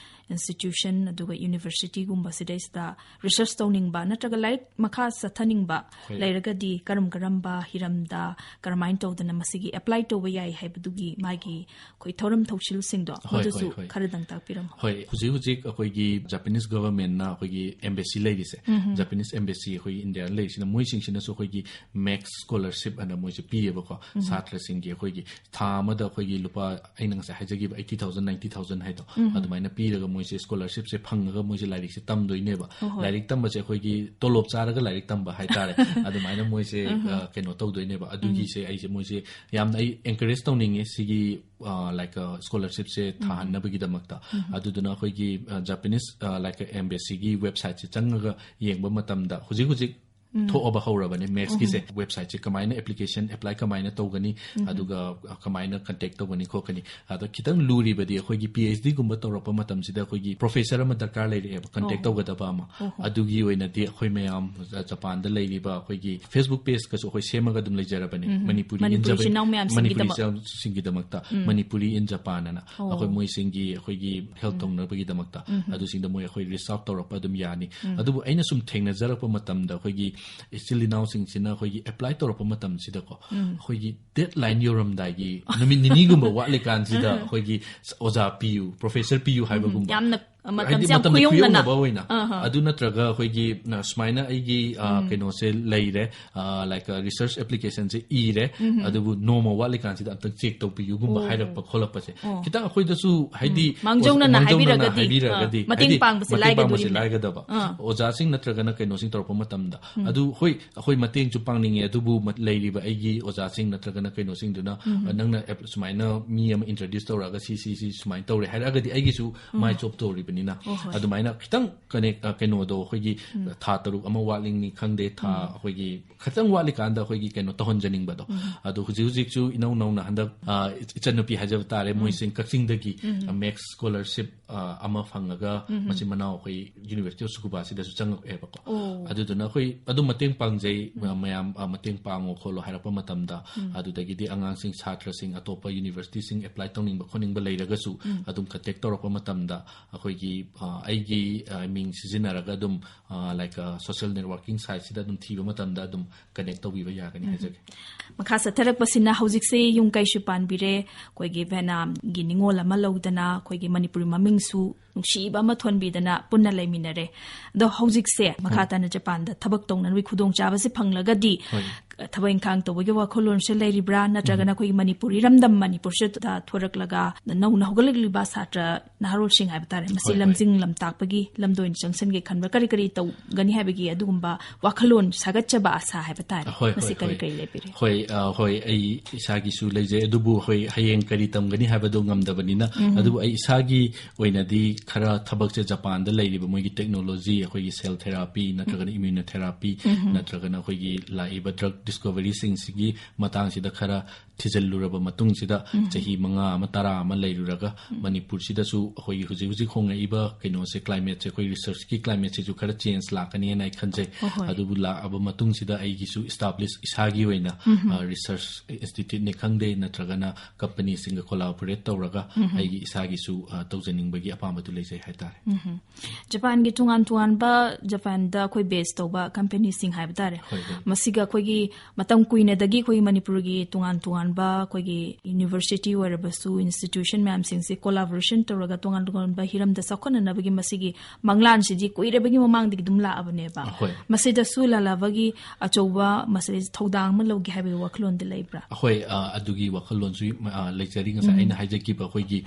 institution ꯑꯗꯨꯒ universityꯒꯨꯝꯕ ꯁꯤꯗꯩꯁꯤꯗ research ꯇꯧꯅꯤꯡꯕ ꯅꯠꯇ꯭ꯔꯒ ꯂꯥꯏꯔꯤꯛ ꯃꯈꯥ ꯆꯠꯊꯅꯤꯡꯕ ꯍꯣꯏ꯫ ꯂꯩꯔꯒꯗꯤ ꯀꯔꯝ ꯀꯔꯝꯕ ꯍꯤꯔꯝꯗ ꯀꯔꯝꯍꯥꯏꯅ ꯇꯧꯗꯅ ꯃꯁꯤꯒꯤ apply ꯇꯧꯕ ꯌꯥꯏ ꯍꯥꯏꯕꯗꯨꯒꯤ ꯃꯥꯒꯤ ꯑꯩꯈꯣꯏ ꯊꯧꯔꯝ ꯊꯧꯁꯤꯜꯁꯤꯡꯗꯣ ꯍꯣꯏ, ꯃꯗꯨꯁꯨ ꯍꯣꯏ, ꯍꯣꯏ꯫ ꯈꯔꯗꯪ ꯇꯥꯛꯄꯤꯔꯝꯃꯣ꯫ ꯍꯣꯏ, ꯍꯧꯖꯤꯛ ꯍꯧꯖꯤꯛ ꯑꯩꯈꯣꯏꯒꯤ Japanese governmentꯅ ꯑꯩꯈꯣꯏꯒꯤ embassy ꯂꯩꯔꯤꯁꯦ, ꯎꯝ꯫ Japanese embassy ꯑꯩꯈꯣꯏꯒꯤ ꯏꯟꯗꯤꯌꯥꯗ ꯂꯩꯔꯤꯁꯤꯅ ꯃꯣꯏꯁꯤꯡꯁꯤꯅꯁꯨ ꯑꯩꯈꯣꯏꯒꯤ max scholarship ꯑꯅ ꯃꯣꯏꯁꯦ ꯄꯤꯌꯦꯕꯀꯣ꯫ ꯎꯝ꯫ ꯁꯥꯇ꯭ꯔꯁꯤꯡꯒꯤ ꯑꯩꯈꯣꯏꯒꯤ ꯊꯥ ꯑꯃꯗ ꯑꯩꯈꯣꯏꯒꯤ ꯂꯨꯄꯥ, ꯑꯩꯅ ꯉꯁꯥꯏ ꯍꯥꯏꯖꯈꯤꯕ eighty thousand, ninety thousand ꯍꯥꯏꯗꯣ, ꯎꯝ꯫ ꯑꯗꯨꯃꯥꯏꯅ ꯄꯤꯔꯒ ꯃꯣꯏꯁꯦ scholarshipꯁꯦ ꯐꯪꯉꯒ ꯃꯣꯏꯁꯦ ꯂꯥꯏꯔꯤꯛꯁꯦ ꯇꯝꯗꯣꯏꯅꯦꯕ꯫ ꯍꯣꯏ, ꯍꯣꯏ꯫ ꯂꯥꯏꯔꯤꯛ ꯇꯝꯕꯁꯦ ꯑꯩꯈꯣꯏꯒꯤ ꯇꯣꯂꯣꯞ ꯆꯥꯔꯒ ꯂꯥꯏꯔꯤꯛ ꯇꯝꯕ ꯍꯥꯏꯇꯥꯔꯦ꯫ ꯑꯗꯨꯃꯥꯏꯅ ꯃꯣꯏꯁꯦ, ꯎꯝ꯫ ꯑ, ꯀꯩꯅꯣ ꯇꯧꯗꯣꯏꯅꯦꯕ꯫ ꯑꯗꯨꯒꯤꯁꯦ ꯎꯝ꯫ ꯑꯩꯁꯦ ꯃꯣꯏꯁꯦ ꯌꯥꯝꯅ ꯑꯩ encourage ꯇꯧꯅꯤꯡꯉꯦ ꯁꯤꯒꯤ, ꯑ, like, ꯑ, scholarshipꯁꯦ ꯎꯝ꯫ ꯊꯥꯍꯟꯅꯕꯒꯤꯗꯃꯛꯇ꯫ ꯎꯝ꯫ ꯑꯗꯨꯗꯨꯅ ꯑꯩꯈꯣꯏꯒꯤ, ꯑ, Japanese, ꯑ, like, embassyꯒꯤ websiteꯁꯦ ꯆꯪꯉꯒ ꯌꯦꯡꯕ ꯃꯇꯝꯗ ꯍꯧꯖꯤꯛ ꯍꯧꯖꯤꯛ ꯎꯝ꯫ ꯊꯣꯛꯑꯕ ꯍꯧꯔꯕꯅꯦ mathsꯀꯤꯁꯦ꯫ ꯎꯝ꯫ Websiteꯁꯦ ꯀꯃꯥꯏꯅ application apply ꯀꯃꯥꯏꯅ ꯇꯧꯒꯅꯤ, ꯎꯝ꯫ ꯑꯗꯨꯒ ꯀꯃꯥꯏꯅ contact ꯇꯧꯒꯅꯤ ꯈꯣꯠꯀꯅꯤ꯫ ꯑꯗ ꯈꯤꯇꯪ ꯂꯨꯔꯤꯕꯗꯤ ꯑꯩꯈꯣꯏꯒꯤ PhDꯒꯨꯝꯕ ꯇꯧꯔꯛꯄ ꯃꯇꯝꯁꯤꯗ ꯑꯩꯈꯣꯏꯒꯤ professor ꯑꯃ ꯗꯔꯀꯥꯔ ꯂꯩꯔꯛꯑꯦꯕ, contact ꯑꯣ꯫ ꯇꯧꯒꯗꯕ ꯑꯃ꯫ ꯑꯣ ꯍꯣ꯫ ꯑꯗꯨꯒꯤ ꯑꯣꯏꯅꯗꯤ ꯑꯩꯈꯣꯏ ꯃꯌꯥꯝ ꯖ-, ꯖꯄꯥꯟꯗ ꯂꯩꯔꯤꯕ ꯑꯩꯈꯣꯏꯒꯤ Facebook pageꯀꯁꯨ ꯑꯩꯈꯣꯏ ꯁꯦꯝꯃꯒ ꯑꯗꯨꯝ ꯂꯩꯖꯔꯕꯅꯦ꯫ ꯎꯝ꯫ ꯃꯅꯤꯄꯨꯔꯤ ꯃꯅꯤꯄꯨꯔꯤ ꯏꯟꯖꯕ-, ꯏꯆꯤꯟ ꯏꯅꯥꯎ ꯃꯌꯥꯝꯁꯤꯡꯒꯤꯗꯃꯛ꯫ ꯃꯅꯤꯄꯨꯔꯤ ꯏꯆꯤꯟ ꯏꯅꯥꯎꯁꯤꯡꯒꯤꯗꯃꯛꯇ, ꯎꯝ꯫ ꯃꯅꯤꯄꯨꯔꯤ in Japan ꯑꯅ꯫ ꯑꯣ꯫ ꯑꯩꯈꯣꯏ ꯃꯣꯏꯁꯤꯡꯒꯤ ꯑꯩꯈꯣꯏꯒꯤ help ꯎꯝ꯫ ꯇꯧꯅꯕꯒꯤꯗꯃꯛꯇ꯫ ꯎꯝ꯫ ꯑꯗꯨꯁꯤꯡꯗ ꯃꯣꯏ ꯑꯩꯈꯣꯏ reach out ꯇꯧꯔꯛꯄ ꯑꯗꯨꯝ ꯌꯥꯅꯤ꯫ ꯎꯝ꯫ ꯑꯗꯨꯕꯨ ꯑꯩꯅ ꯁꯨꯝ ꯊꯦꯡꯅꯖꯔꯛꯄ ꯃꯇꯝꯗ ꯑꯩꯈꯣꯏꯒꯤ ꯏꯆꯤꯜ ꯏꯅꯥꯎꯁꯤꯡꯁꯤꯅ ꯑꯩꯈꯣꯏꯒꯤ apply ꯇꯧꯔꯛꯄ ꯃꯇꯝꯁꯤꯗꯀꯣ, ꯎꯝ꯫ ꯑꯩꯈꯣꯏꯒꯤ deadline ꯌꯧꯔꯝꯗꯥꯏꯒꯤ ꯅꯨꯃꯤꯠ ꯅꯤꯅꯤꯒꯨꯝꯕ ꯋꯥꯠꯂꯤꯀꯥꯟꯁꯤꯗ ꯎꯝ꯫ ꯑꯩꯈꯣꯏꯒꯤ ꯑꯣꯖꯥ ꯄꯤꯌꯨ, professor ꯄꯤꯌꯨ ꯎꯝ꯫ ꯍꯥꯏꯕꯒꯨꯝꯕ꯫ ꯌꯥꯝꯅ ꯃꯇꯝꯁꯦ ꯍꯥꯏꯗꯤ ꯌꯥꯝ ꯃꯇꯝꯗ ꯈꯨꯌꯧꯅꯅ꯫ ꯈꯨꯌꯧꯅꯕ ꯑꯣꯏꯅ꯫ ꯑꯍ꯫ ꯑꯗꯨ ꯅꯠꯇ꯭ꯔꯒ ꯑꯩꯈꯣꯏꯒꯤ, ꯑ, ꯁꯨꯃꯥꯏꯅ ꯑꯩꯒꯤ, ꯑ, ꯎꯝ꯫ ꯀꯩꯅꯣꯁꯦ ꯂꯩꯔꯦ, ꯑ, like, ꯑ, research applicationꯁꯦ ꯏꯔꯦ, ꯎꯝ꯫ ꯑꯗꯨꯕꯨ ꯅꯣꯡꯃ ꯋꯥꯠꯂꯤꯀꯥꯟꯁꯤꯗ ꯑꯝꯇꯪ check ꯇꯧꯕꯤꯌꯨꯒꯨꯝꯕ ꯑꯣ꯫ ꯍꯥꯏꯔꯛꯄ ꯈꯣꯠꯂꯛꯄꯁꯦ꯫ ꯑꯣ꯫ ꯈꯤꯇꯪ ꯑꯩꯈꯣꯏꯗꯁꯨ ꯍꯥꯏꯗꯤ ꯎꯝ꯫ ꯃꯥꯡꯖꯧꯅꯅ ꯃꯥꯡꯖꯧꯅꯅ ꯍꯥꯏꯕꯤꯔꯒꯗꯤ, ꯍꯥꯏꯕꯤꯔꯒꯗꯤ ꯑ, ꯃꯇꯦꯡ ꯍꯥꯏꯗꯤ ꯄꯥꯡꯕꯁꯦ ꯃꯇꯦꯡ ꯄꯥꯡꯕꯁꯦ ꯂꯥꯏꯒꯗꯣꯔꯤꯅꯦ꯫ ꯂꯥꯏꯒꯗꯕ꯫ ꯑ꯫ ꯑꯣꯖꯥꯁꯤꯡ ꯅꯠꯇ꯭ꯔꯒꯅ ꯀꯩꯅꯣꯁꯤꯡ ꯇꯧꯔꯛꯄ ꯃꯇꯝꯗ꯫ ꯎꯝ꯫ ꯑꯗꯨ ꯍꯣꯏ, ꯑꯩꯈꯣꯏ ꯃꯇꯦꯡꯁꯨ ꯄꯥꯡꯅꯤꯡꯉꯦ, ꯑꯗꯨꯕꯨ ꯃ-, ꯂꯩꯔꯤꯕ ꯑꯩꯒꯤ ꯑꯣꯖꯥꯁꯤꯡ ꯅꯠꯇ꯭ꯔꯒꯅ ꯀꯩꯅꯣꯁꯤꯡꯗꯨꯅ, ꯎꯝ꯫ ꯑ, ꯅꯪꯅ ꯑꯦꯞ-, ꯁꯨꯃꯥꯏꯅ ꯃꯤ ꯑꯃ introduce ꯇꯧꯔꯛꯑꯒ ꯁꯤ, ꯁꯤ, ꯁꯤ ꯁꯨꯃꯥꯏꯅ ꯇꯧꯔꯦ ꯍꯥꯏꯔꯛꯑꯒꯗꯤ ꯑꯩꯒꯤꯁꯨ ꯎꯝ꯫ ꯃꯥꯏ ꯆꯣꯞꯇꯧꯔꯤ꯫ ꯕꯅꯤꯅ꯫ ꯑꯣ, ꯍꯣꯏ꯫ ꯑꯗꯨꯃꯥꯏꯅ ꯈꯤꯇꯪ connect, ꯑ, ꯀꯩꯅꯣꯗꯣ ꯑꯩꯈꯣꯏꯒꯤ ꯎꯝ꯫ ꯊꯥ ꯇꯔꯨꯛ ꯑꯃ ꯋꯥꯠꯂꯤꯉꯩ ꯈꯪꯗꯦ, ꯊꯥ ꯎꯝ꯫ ꯑꯩꯈꯣꯏꯒꯤ ꯈꯤꯇꯪ ꯋꯥꯠꯂꯤꯀꯥꯟꯗ ꯑꯩꯈꯣꯏꯒꯤ ꯀꯩꯅꯣ ꯇꯧꯍꯟꯖꯅꯤꯡꯕꯗꯣ꯫ ꯎꯝ꯫ ꯑꯗꯣ ꯍꯧꯖꯤꯛ ꯍꯧꯖꯤꯛꯁꯨ ꯏꯅꯧ ꯅꯧꯅ ꯍꯟꯗꯛ, ꯑ, ꯏꯆ-, ꯏꯆꯟꯅꯨꯄꯤ ꯍꯥꯏꯖꯕ ꯇꯥꯔꯦ, ꯎꯝ꯫ ꯃꯣꯏꯁꯤꯡ ꯀꯛꯆꯤꯡꯗꯒꯤ, ꯎꯝ꯫ ꯑ, ꯃꯦꯛꯁ ꯁ꯭ꯀꯣꯂꯔꯁꯤꯞ, ꯑ, ꯑꯃ ꯐꯪꯉꯒ ꯎꯝ꯫ ꯃꯆꯤꯟ ꯃꯅꯥꯎ ꯑꯩꯈꯣꯏ ꯌꯨꯅꯤꯚꯔꯁꯤꯇꯤ ꯑꯣꯐ ꯁꯨꯀꯨꯕꯥꯁꯤꯗꯁꯨ ꯆꯪꯉꯛꯑꯦꯕꯀꯣ꯫ ꯑꯣ꯫ ꯑꯗꯨꯗꯨꯅ ꯑꯩꯈꯣꯏ ꯑꯗꯨꯝ ꯃꯇꯦꯡ ꯄꯥꯡꯖꯩ, ꯎꯝ꯫ ꯃꯌꯥꯝ, ꯑ, ꯃꯇꯦꯡ ꯄꯥꯡꯉꯣ ꯈꯣꯠꯂꯣ ꯍꯥꯏꯔꯛꯄ ꯃꯇꯝꯗ, ꯎꯝ꯫ ꯑꯗꯨꯗꯒꯤꯗꯤ ꯑꯉꯥꯡꯁꯤꯡ, ꯁꯥꯇ꯭ꯔꯁꯤꯡ ꯑꯇꯣꯞꯄ ꯌꯨꯅꯤꯚꯔꯁꯤꯇꯤꯁꯤꯡ ꯑꯦꯄ꯭ꯂꯥꯏ ꯇꯧꯅꯤꯡꯕ ꯈꯣꯠꯅꯤꯡꯕ ꯂꯩꯔꯒꯁꯨ ꯎꯝ꯫ ꯑꯗꯨꯝ ꯀꯟꯇꯦꯛ ꯇꯧꯔꯛꯄ ꯃꯇꯝꯗ ꯑꯩꯈꯣꯏꯒꯤ, ꯑ, ꯑꯩꯒꯤ, ꯑ, ꯃꯤꯡ ꯁꯤꯖꯤꯟꯅꯔꯒ ꯑꯗꯨꯝ, ꯑ, like, ꯑ, social networking site ꯁꯤꯗ ꯑꯗꯨꯝ ꯊꯤꯕ ꯃꯇꯝꯗ ꯑꯗꯨꯝ connect ꯇꯧꯕꯤꯕ ꯌꯥꯒꯅꯤ ꯎꯝ꯫ ꯍꯥꯏꯖꯒꯦ꯫ ꯃꯈꯥ ꯆꯠꯊꯔꯛꯄꯁꯤꯅ ꯍꯧꯖꯤꯛꯁꯦ ꯌꯨꯝ ꯀꯩꯁꯨ ꯄꯥꯟꯕꯤꯔꯦ, ꯑꯩꯈꯣꯏꯒꯤ ꯚꯦꯠꯅꯥꯝꯒꯤ ꯅꯤꯉꯣꯜ ꯑꯃ ꯂꯧꯗꯅ ꯑꯩꯈꯣꯏꯒꯤ ꯃꯅꯤꯄꯨꯔꯤ ꯃꯃꯤꯡꯁꯨ ꯅꯨꯡꯁꯤꯕ ꯑꯃ ꯊꯣꯟꯕꯤꯗꯅ ꯄꯨꯟꯅ ꯂꯩꯃꯤꯟꯅꯔꯦ꯫ ꯑꯗꯣ ꯍꯧꯖꯤꯛꯁꯦ ꯃꯈꯥ ꯎꯝ꯫ ꯇꯥꯅ ꯖꯄꯥꯟꯗ ꯊꯕꯛ ꯇꯧꯅꯕꯒꯤ ꯈꯨꯗꯣꯡꯆꯥꯕꯁꯦ ꯐꯪꯂꯒꯗꯤ ꯍꯣꯏ꯫ ꯊꯕꯛ ꯏꯪꯈꯥꯡ ꯇꯧꯕꯒꯤ ꯋꯥꯈꯜꯂꯣꯟꯁꯦ ꯂꯩꯔꯤꯕ꯭ꯔꯥ? ꯅꯠꯇ꯭ꯔꯒꯅ ꯎꯝ꯫ ꯑꯩꯈꯣꯏꯒꯤ ꯃꯅꯤꯄꯨꯔ ꯏꯔꯝꯗꯝ ꯃꯅꯤꯄꯨꯔꯁꯤꯗ ꯊꯣꯔꯛꯂꯒ ꯅꯧꯅ ꯍꯧꯒꯠꯂꯛꯂꯤꯕ ꯁꯥꯇ꯭ꯔ ꯅꯍꯥꯔꯣꯜꯁꯤꯡ ꯍꯥꯏꯕ ꯇꯥꯔꯦ, ꯃꯁꯤ ꯍꯣꯏ, ꯍꯣꯏ꯫ ꯂꯝꯖꯤꯡ ꯂꯝꯇꯥꯛꯄꯒꯤ ꯂꯝꯗ ꯑꯣꯏꯅ ꯆꯪꯁꯤꯟꯒꯦ ꯈꯟꯕ꯭ꯔꯥ? ꯀꯔꯤ ꯀꯔꯤ ꯇꯧꯒꯅꯤ ꯍꯥꯏꯕꯒꯤ ꯑꯗꯨꯒꯨꯝꯕ ꯋꯥꯈꯜꯂꯣꯟ ꯁꯥꯒꯠꯆꯕ ꯑꯁꯥ ꯍꯥꯏꯕ ꯇꯥꯔꯦ, ꯍꯣꯏ, ꯃꯁꯤ ꯍꯣꯏ, ꯀꯔꯤ ꯍꯣꯏ꯫ ꯀꯔꯤ ꯂꯩꯕꯤꯔꯤ? ꯍꯣꯏ, ꯑ, ꯍꯣꯏ, ꯑꯩ ꯏꯁꯥꯒꯤꯁꯨ ꯂꯩꯖꯩ, ꯑꯗꯨꯕꯨ ꯍꯣꯏ, ꯍꯌꯦꯡ ꯀꯔꯤ ꯇꯝꯒꯅꯤ ꯍꯥꯏꯕꯗꯣ ꯉꯝꯗꯕꯅꯤꯅ, ꯎꯝ꯫ ꯑꯗꯨꯕꯨ ꯑꯩ ꯏꯁꯥꯒꯤ ꯑꯣꯏꯅꯗꯤ ꯈꯔ ꯊꯕꯛꯁꯦ ꯖꯄꯥꯟꯗ ꯂꯩꯔꯤꯕ ꯃꯣꯏꯒꯤ technology, ꯑꯩꯈꯣꯏꯒꯤ cell therapy ꯅꯠꯇ꯭ꯔꯒꯅ immunotherapy ꯎꯝ꯫ ꯅꯠꯇ꯭ꯔꯒꯅ ꯑꯩꯈꯣꯏꯒꯤ ꯂꯥꯛꯏꯕ drug discovery ꯁꯤꯡꯁꯤꯒꯤ ꯃꯇꯥꯡꯁꯤꯗ ꯈꯔ ꯊꯤꯖꯤꯜꯂꯨꯔꯕ ꯃꯇꯨꯡꯁꯤꯗ ꯎꯝ꯫ ꯆꯍꯤ ꯃꯉꯥ ꯑꯃ, ꯇꯔꯥ ꯑꯃ ꯂꯩꯔꯨꯔꯒ ꯎꯝ꯫ ꯃꯅꯤꯄꯨꯔꯁꯤꯗꯁꯨ ꯑꯩꯈꯣꯏꯒꯤ ꯍꯧꯖꯤꯛ ꯍꯧꯖꯤꯛ ꯍꯣꯡꯉꯛꯏꯕ ꯀꯩꯅꯣꯁꯦ, climate ꯁꯦ, ꯑꯩꯈꯣꯏ research ꯀꯤ climate ꯁꯤꯁꯨ ꯈꯔ change ꯂꯥꯛꯀꯅꯤꯅ ꯑꯩ ꯈꯟꯖꯩ꯫ ꯍꯣꯏ, ꯍꯣꯏ꯫ ꯑꯗꯨꯕꯨ ꯂꯥꯛꯑꯕ ꯃꯇꯨꯡꯁꯤꯗ ꯑꯩꯒꯤꯁꯨ establish ꯏꯁꯥꯒꯤ ꯑꯣꯏꯅ, ꯎꯝ꯫ ꯑ, research institute ꯅꯤ ꯈꯪꯗꯦ, ꯅꯠꯇ꯭ꯔꯒꯅ company ꯁꯤꯡꯒ collaborate ꯇꯧꯔꯒ ꯎꯝ꯫ ꯑꯩꯒꯤ ꯏꯁꯥꯒꯤꯁꯨ, ꯑ, ꯇꯧꯖꯅꯤꯡꯕꯒꯤ ꯑꯄꯥꯝꯕꯗꯨ ꯂꯩꯖꯩ ꯍꯥꯏꯇꯥꯔꯦ꯫ ꯎꯝ꯫ ꯖꯄꯥꯟꯒꯤ ꯇꯣꯉꯥꯟ ꯇꯣꯉꯥꯟꯕ ꯖꯄꯥꯟꯗ ꯑꯩꯈꯣꯏ base ꯇꯧꯕ company ꯁꯤꯡ ꯍꯥꯏꯕ ꯇꯥꯔꯦ꯫ ꯍꯣꯏ, ꯍꯣꯏ꯫ ꯃꯁꯤꯒ ꯑꯩꯈꯣꯏꯒꯤ ꯃꯇꯝ ꯀꯨꯏꯅꯗꯒꯤ ꯑꯩꯈꯣꯏꯒꯤ ꯃꯅꯤꯄꯨꯔꯒꯤ ꯇꯣꯉꯥꯟ ꯇꯣꯉꯥꯟꯕ ꯑꯩꯈꯣꯏꯒꯤ university ꯑꯣꯏꯔꯕꯁꯨ, institution ꯃꯌꯥꯝꯁꯤꯡꯁꯦ collaboration ꯇꯧꯔꯒ ꯇꯣꯉꯥꯟ ꯇꯣꯉꯥꯟꯕ ꯍꯤꯔꯝꯗ ꯆꯥꯎꯈꯠꯅꯅꯕꯒꯤ ꯃꯁꯤꯒꯤ ꯃꯪꯂꯥꯟꯁꯤꯗꯤ ꯀꯨꯏꯔꯕꯒꯤ ꯃꯃꯥꯡꯗꯒꯤ ꯑꯗꯨꯝ ꯂꯥꯛꯑꯕꯅꯦꯕ꯫ ꯍꯣꯏ꯫ ꯃꯁꯤꯗꯁꯨ ꯂꯥꯂꯥꯕꯒꯤ ꯑꯆꯧꯕ ꯃꯁꯤꯗ ꯊꯧꯗꯥꯡ ꯑꯃ ꯂꯧꯒꯦ ꯍꯥꯏꯕꯒꯤ ꯋꯥꯈꯜꯂꯣꯟꯗꯤ ꯂꯩꯕ꯭ꯔꯥ? ꯍꯣꯏ, ꯑ, ꯑꯗꯨꯒꯤ ꯋꯥꯈꯜꯂꯣꯟꯁꯨ, ꯑ, ꯂꯩꯖꯔꯤ꯫ ꯉꯁꯥꯏ ꯎꯝ꯫ ꯑꯩꯅ ꯍꯥꯏꯖꯈꯤꯕ ꯑꯩꯈꯣꯏꯒꯤ,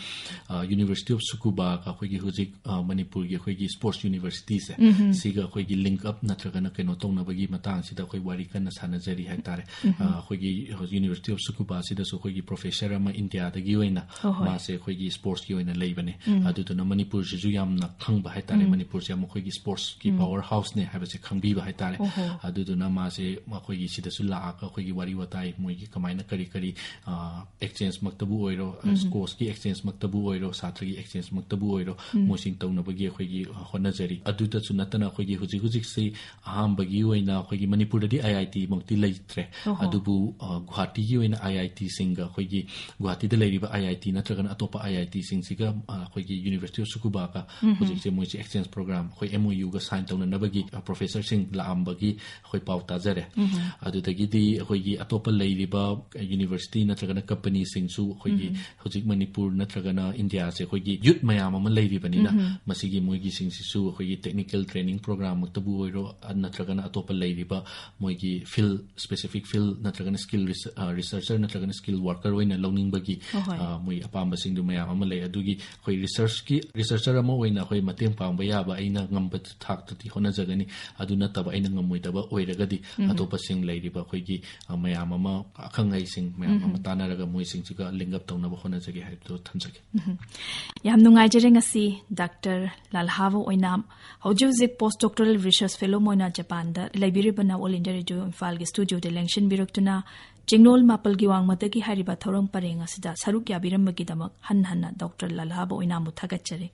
ꯑ, University of Sukuba ꯒ ꯑꯩꯈꯣꯏꯒꯤ ꯍꯧꯖꯤꯛ, ꯑ, ꯃꯅꯤꯄꯨꯔꯒꯤ ꯑꯩꯈꯣꯏꯒꯤ sports university ꯁꯦ, ꯎꯝ꯫ ꯁꯤꯒ ꯑꯩꯈꯣꯏꯒꯤ link up ꯅꯠꯇ꯭ꯔꯒꯅ ꯀꯩꯅꯣ ꯇꯧꯅꯕꯒꯤ ꯃꯇꯥꯡꯁꯤꯗ ꯑꯩꯈꯣꯏ ꯋꯥꯔꯤ ꯀꯟꯅ ꯁꯥꯟꯅꯖꯔꯤ ꯍꯥꯏꯇꯥꯔꯦ꯫ ꯎꯝ꯫ ꯑ, ꯑꯩꯈꯣꯏꯒꯤ University of Sukuba ꯑꯁꯤꯗꯁꯨ ꯑꯩꯈꯣꯏꯒꯤ ꯄ꯭ꯔꯣꯐꯦꯁꯔ ꯑꯃ ꯏꯟꯗꯤꯌꯥꯗꯒꯤ ꯑꯣꯏꯅ ꯍꯣꯏ, ꯍꯣꯏ꯫ ꯃꯥꯁꯦ ꯑꯩꯈꯣꯏꯒꯤ ꯁ꯭ꯄꯣꯔꯠꯁꯀꯤ ꯑꯣꯏꯅ ꯂꯩꯕꯅꯦ꯫ ꯎꯝ꯫ ꯑꯗꯨꯗꯨꯅ ꯃꯅꯤꯄꯨꯔꯁꯤꯁꯨ ꯌꯥꯝꯅ ꯈꯪꯕ ꯍꯥꯏꯇꯥꯔꯦ꯫ ꯎꯝ꯫ ꯃꯅꯤꯄꯨꯔꯁꯦ ꯌꯥꯝ ꯑꯩꯈꯣꯏꯒꯤ ꯁ꯭ꯄꯣꯔꯠꯁꯀꯤ ꯎꯝ꯫ ꯄꯥꯋꯔ ꯍꯥꯎꯁꯅꯦ ꯍꯥꯏꯕꯁꯦ ꯈꯪꯕꯤꯕ ꯍꯥꯏꯇꯥꯔꯦ꯫ ꯑꯣꯍꯣ꯫ ꯑꯗꯨꯗꯨꯅ ꯃꯥꯁꯦ ꯑꯩꯈꯣꯏꯒꯤ ꯁꯤꯗꯁꯨ ꯂꯥꯛꯑꯒ ꯑꯩꯈꯣꯏꯒꯤ ꯋꯥꯔꯤ ꯋꯥꯇꯥꯏ, ꯃꯣꯏꯒꯤ ꯀꯃꯥꯏꯅ ꯀꯔꯤ ꯀꯔꯤ, ꯑ, ꯑꯦꯛꯁꯆꯦꯟꯖꯃꯛꯇꯕꯨ ꯑꯣꯏꯔꯣ, ꯎꯝ꯫ ꯁ꯭ꯀꯣꯁꯀꯤ ꯑꯦꯛꯁꯆꯦꯟꯖꯃꯛꯇꯕꯨ ꯑꯣꯏꯔꯣ, ꯁꯥꯇ꯭ꯔꯒꯤ ꯑꯦꯛꯁꯆꯦꯟꯖꯃꯛꯇꯕꯨ ꯑꯣꯏꯔꯣ, ꯎꯝ꯫ ꯃꯣꯏꯁꯤꯡ ꯇꯧꯅꯕꯒꯤ ꯑꯩꯈꯣꯏꯒꯤ, ꯑ, ꯍꯣꯠꯅꯖꯔꯤ꯫ ꯑꯗꯨꯗꯁꯨ ꯅꯠꯇꯅ ꯑꯩꯈꯣꯏꯒꯤ ꯍꯧꯖꯤꯛ ꯍꯧꯖꯤꯛꯁꯤ ꯑꯍꯥꯟꯕꯒꯤ ꯑꯣꯏꯅ ꯑꯩꯈꯣꯏꯒꯤ ꯃꯅꯤꯄꯨꯔꯗꯗꯤ IIT ꯃꯛꯇꯤ ꯂꯩꯇ꯭ꯔꯦ꯫ ꯑꯣꯍꯣ꯫ ꯑꯗꯨꯕꯨ, ꯑ, ꯒꯨꯍꯥꯇꯤꯒꯤ ꯑꯣꯏꯅ IITꯁꯤꯡꯒ ꯑꯩꯈꯣꯏꯒꯤ ꯒꯨꯍꯥꯇꯤꯗ ꯂꯩꯔꯤꯕ IIT ꯅꯠꯇ꯭ꯔꯒꯅ ꯑꯇꯣꯞꯄ IITꯁꯤꯡꯁꯤꯒ, ꯑ, ꯑꯩꯈꯣꯏꯒꯤ University of Tsukubaꯒ ꯎꯝ꯫ ꯍꯧꯖꯤꯛꯁꯦ ꯃꯣꯏꯁꯦ exchange program, ꯑꯩꯈꯣꯏ MOUꯒ sign ꯇꯧꯅꯅꯕꯒꯤ, ꯑ, ꯄ꯭ꯔꯣꯐꯦꯁꯔꯁꯤꯡ ꯂꯥꯛꯑꯝꯕꯒꯤ ꯑꯩꯈꯣꯏ ꯄꯥꯎ ꯇꯥꯖꯔꯦ꯫ ꯎꯝ꯫ ꯑꯗꯨꯗꯒꯤꯗꯤ ꯑꯩꯈꯣꯏꯒꯤ ꯑꯇꯣꯞꯄ ꯂꯩꯔꯤꯕ university ꯅꯠꯇ꯭ꯔꯒꯅ companyꯁꯤꯡꯁꯨ ꯑꯩꯈꯣꯏꯒꯤ ꯎꯝ꯫ ꯍꯧꯖꯤꯛ ꯃꯅꯤꯄꯨꯔ ꯅꯠꯇ꯭ꯔꯒꯅ ꯏꯟꯗꯤꯌꯥꯁꯦ ꯑꯩꯈꯣꯏꯒꯤ youth ꯃꯌꯥꯝ ꯑꯃ ꯂꯩꯔꯤꯕꯅꯤꯅ, ꯎꯝ꯫ ꯃꯁꯤꯒꯤ ꯃꯣꯏꯒꯤꯁꯤꯡꯁꯤꯁꯨ ꯑꯩꯈꯣꯏꯒꯤ technical training programꯃꯛꯇꯕꯨ ꯑꯣꯏꯔꯣ, ꯑ, ꯅꯠꯇ꯭ꯔꯒꯅ ꯑꯇꯣꯞꯄ ꯂꯩꯔꯤꯕ ꯃꯣꯏꯒꯤ field, specific field ꯅꯠꯇ꯭ꯔꯒꯅ skill res-, ꯑ, researcher ꯅꯠꯇ꯭ꯔꯒꯅ skill worker ꯑꯣꯏꯅ ꯂꯧꯅꯤꯡꯕꯒꯤ, ꯍꯣꯏ, ꯍꯣꯏ꯫ ꯑ, ꯃꯣꯏ ꯑꯄꯥꯝꯕꯁꯤꯡꯗꯨ ꯃꯌꯥꯝ ꯑꯃ ꯂꯩ꯫ ꯑꯗꯨꯒꯤ ꯑꯩꯈꯣꯏ researchꯀꯤ, researcher ꯑꯃ ꯑꯣꯏꯅ ꯑꯩꯈꯣꯏ ꯃꯇꯦꯡ ꯄꯥꯡꯕ ꯌꯥꯕ ꯑꯩꯅ ꯉꯝꯕ ꯊꯥꯛꯇꯗꯤ ꯍꯣꯠꯅꯖꯒꯅꯤ꯫ ꯑꯗꯨ ꯅꯠꯇꯕ ꯑꯩꯅ ꯉꯝꯃꯣꯏꯗꯕ ꯑꯣꯏꯔꯒꯗꯤ ꯎꯝ꯫ ꯑꯇꯣꯞꯄꯁꯤꯡ ꯂꯩꯔꯤꯕ ꯑꯩꯈꯣꯏꯒꯤ, ꯑ, ꯃꯌꯥꯝ ꯑꯃ, ꯑꯈꯪ ꯑꯍꯩꯁꯤꯡ ꯃꯌꯥꯝ ꯑꯃ ꯎꯝ꯫ ꯇꯥꯟꯅꯔꯒ ꯃꯣꯏꯁꯤꯡꯁꯤꯒ link up ꯇꯧꯅꯕ ꯍꯣꯠꯅꯖꯒꯦ ꯍꯥꯏꯕꯗꯨ ꯊꯝꯖꯒꯦ꯫ ꯎꯝ꯫ ꯌꯥꯝ ꯅꯨꯡꯉꯥꯏꯖꯔꯦ ꯉꯁꯤ ꯗꯥꯛꯇꯔ ꯂꯥꯜꯍꯥꯕ ꯑꯣꯏꯅꯥꯝ ꯍꯧꯖꯤꯛ ꯍꯧꯖꯤꯛ post doctoral research fellow ꯑꯣꯏꯅ ꯖꯄꯥꯟꯗ ꯂꯩꯕꯤꯔꯤꯕꯅ All India Radio ꯏꯝꯐꯥꯜꯒꯤ studioꯗ ꯂꯦꯡꯁꯤꯟꯕꯤꯔꯛꯇꯨꯅ ꯆꯤꯡꯂꯣꯜ ꯃꯥꯄꯜꯒꯤ ꯋꯥꯡꯃꯗꯒꯤ ꯍꯥꯏꯔꯤꯕ ꯊꯧꯔꯝ ꯄꯔꯦꯡ ꯑꯁꯤꯗ ꯁꯔꯨꯛ ꯌꯥꯕꯤꯔꯝꯕꯒꯤꯗꯃꯛ ꯍꯟꯅ ꯍꯟꯅ ꯗꯥꯛꯇꯔ ꯂꯥꯜꯍꯥꯕ ꯑꯣꯏꯅꯥꯝꯕꯨ ꯊꯥꯒꯠꯆꯔꯤ꯫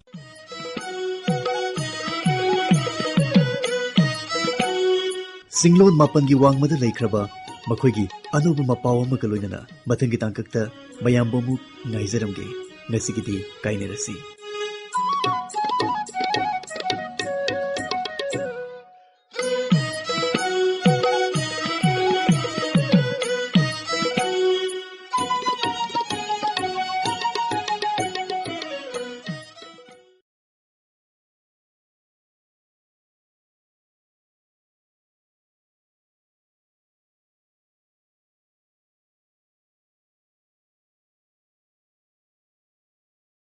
ꯆꯤꯡꯂꯣꯜ ꯃꯥꯄꯜꯒꯤ ꯋꯥꯡꯃꯗ ꯂꯩꯈ꯭ꯔꯕ ꯃꯈꯣꯏꯒꯤ ꯑꯅꯧꯕ ꯃꯄꯥꯎ ꯑꯃꯒ ꯂꯣꯏꯅꯅ ꯃꯊꯪꯒꯤ ꯇꯥꯡꯀꯛꯇ ꯃꯌꯥꯝꯕꯨ ꯑꯃꯨꯛ ꯉꯥꯏꯖꯔꯝꯒꯦ꯫ ꯉꯁꯤꯒꯤꯗꯤ ꯀꯥꯏꯅꯔꯁꯤ꯫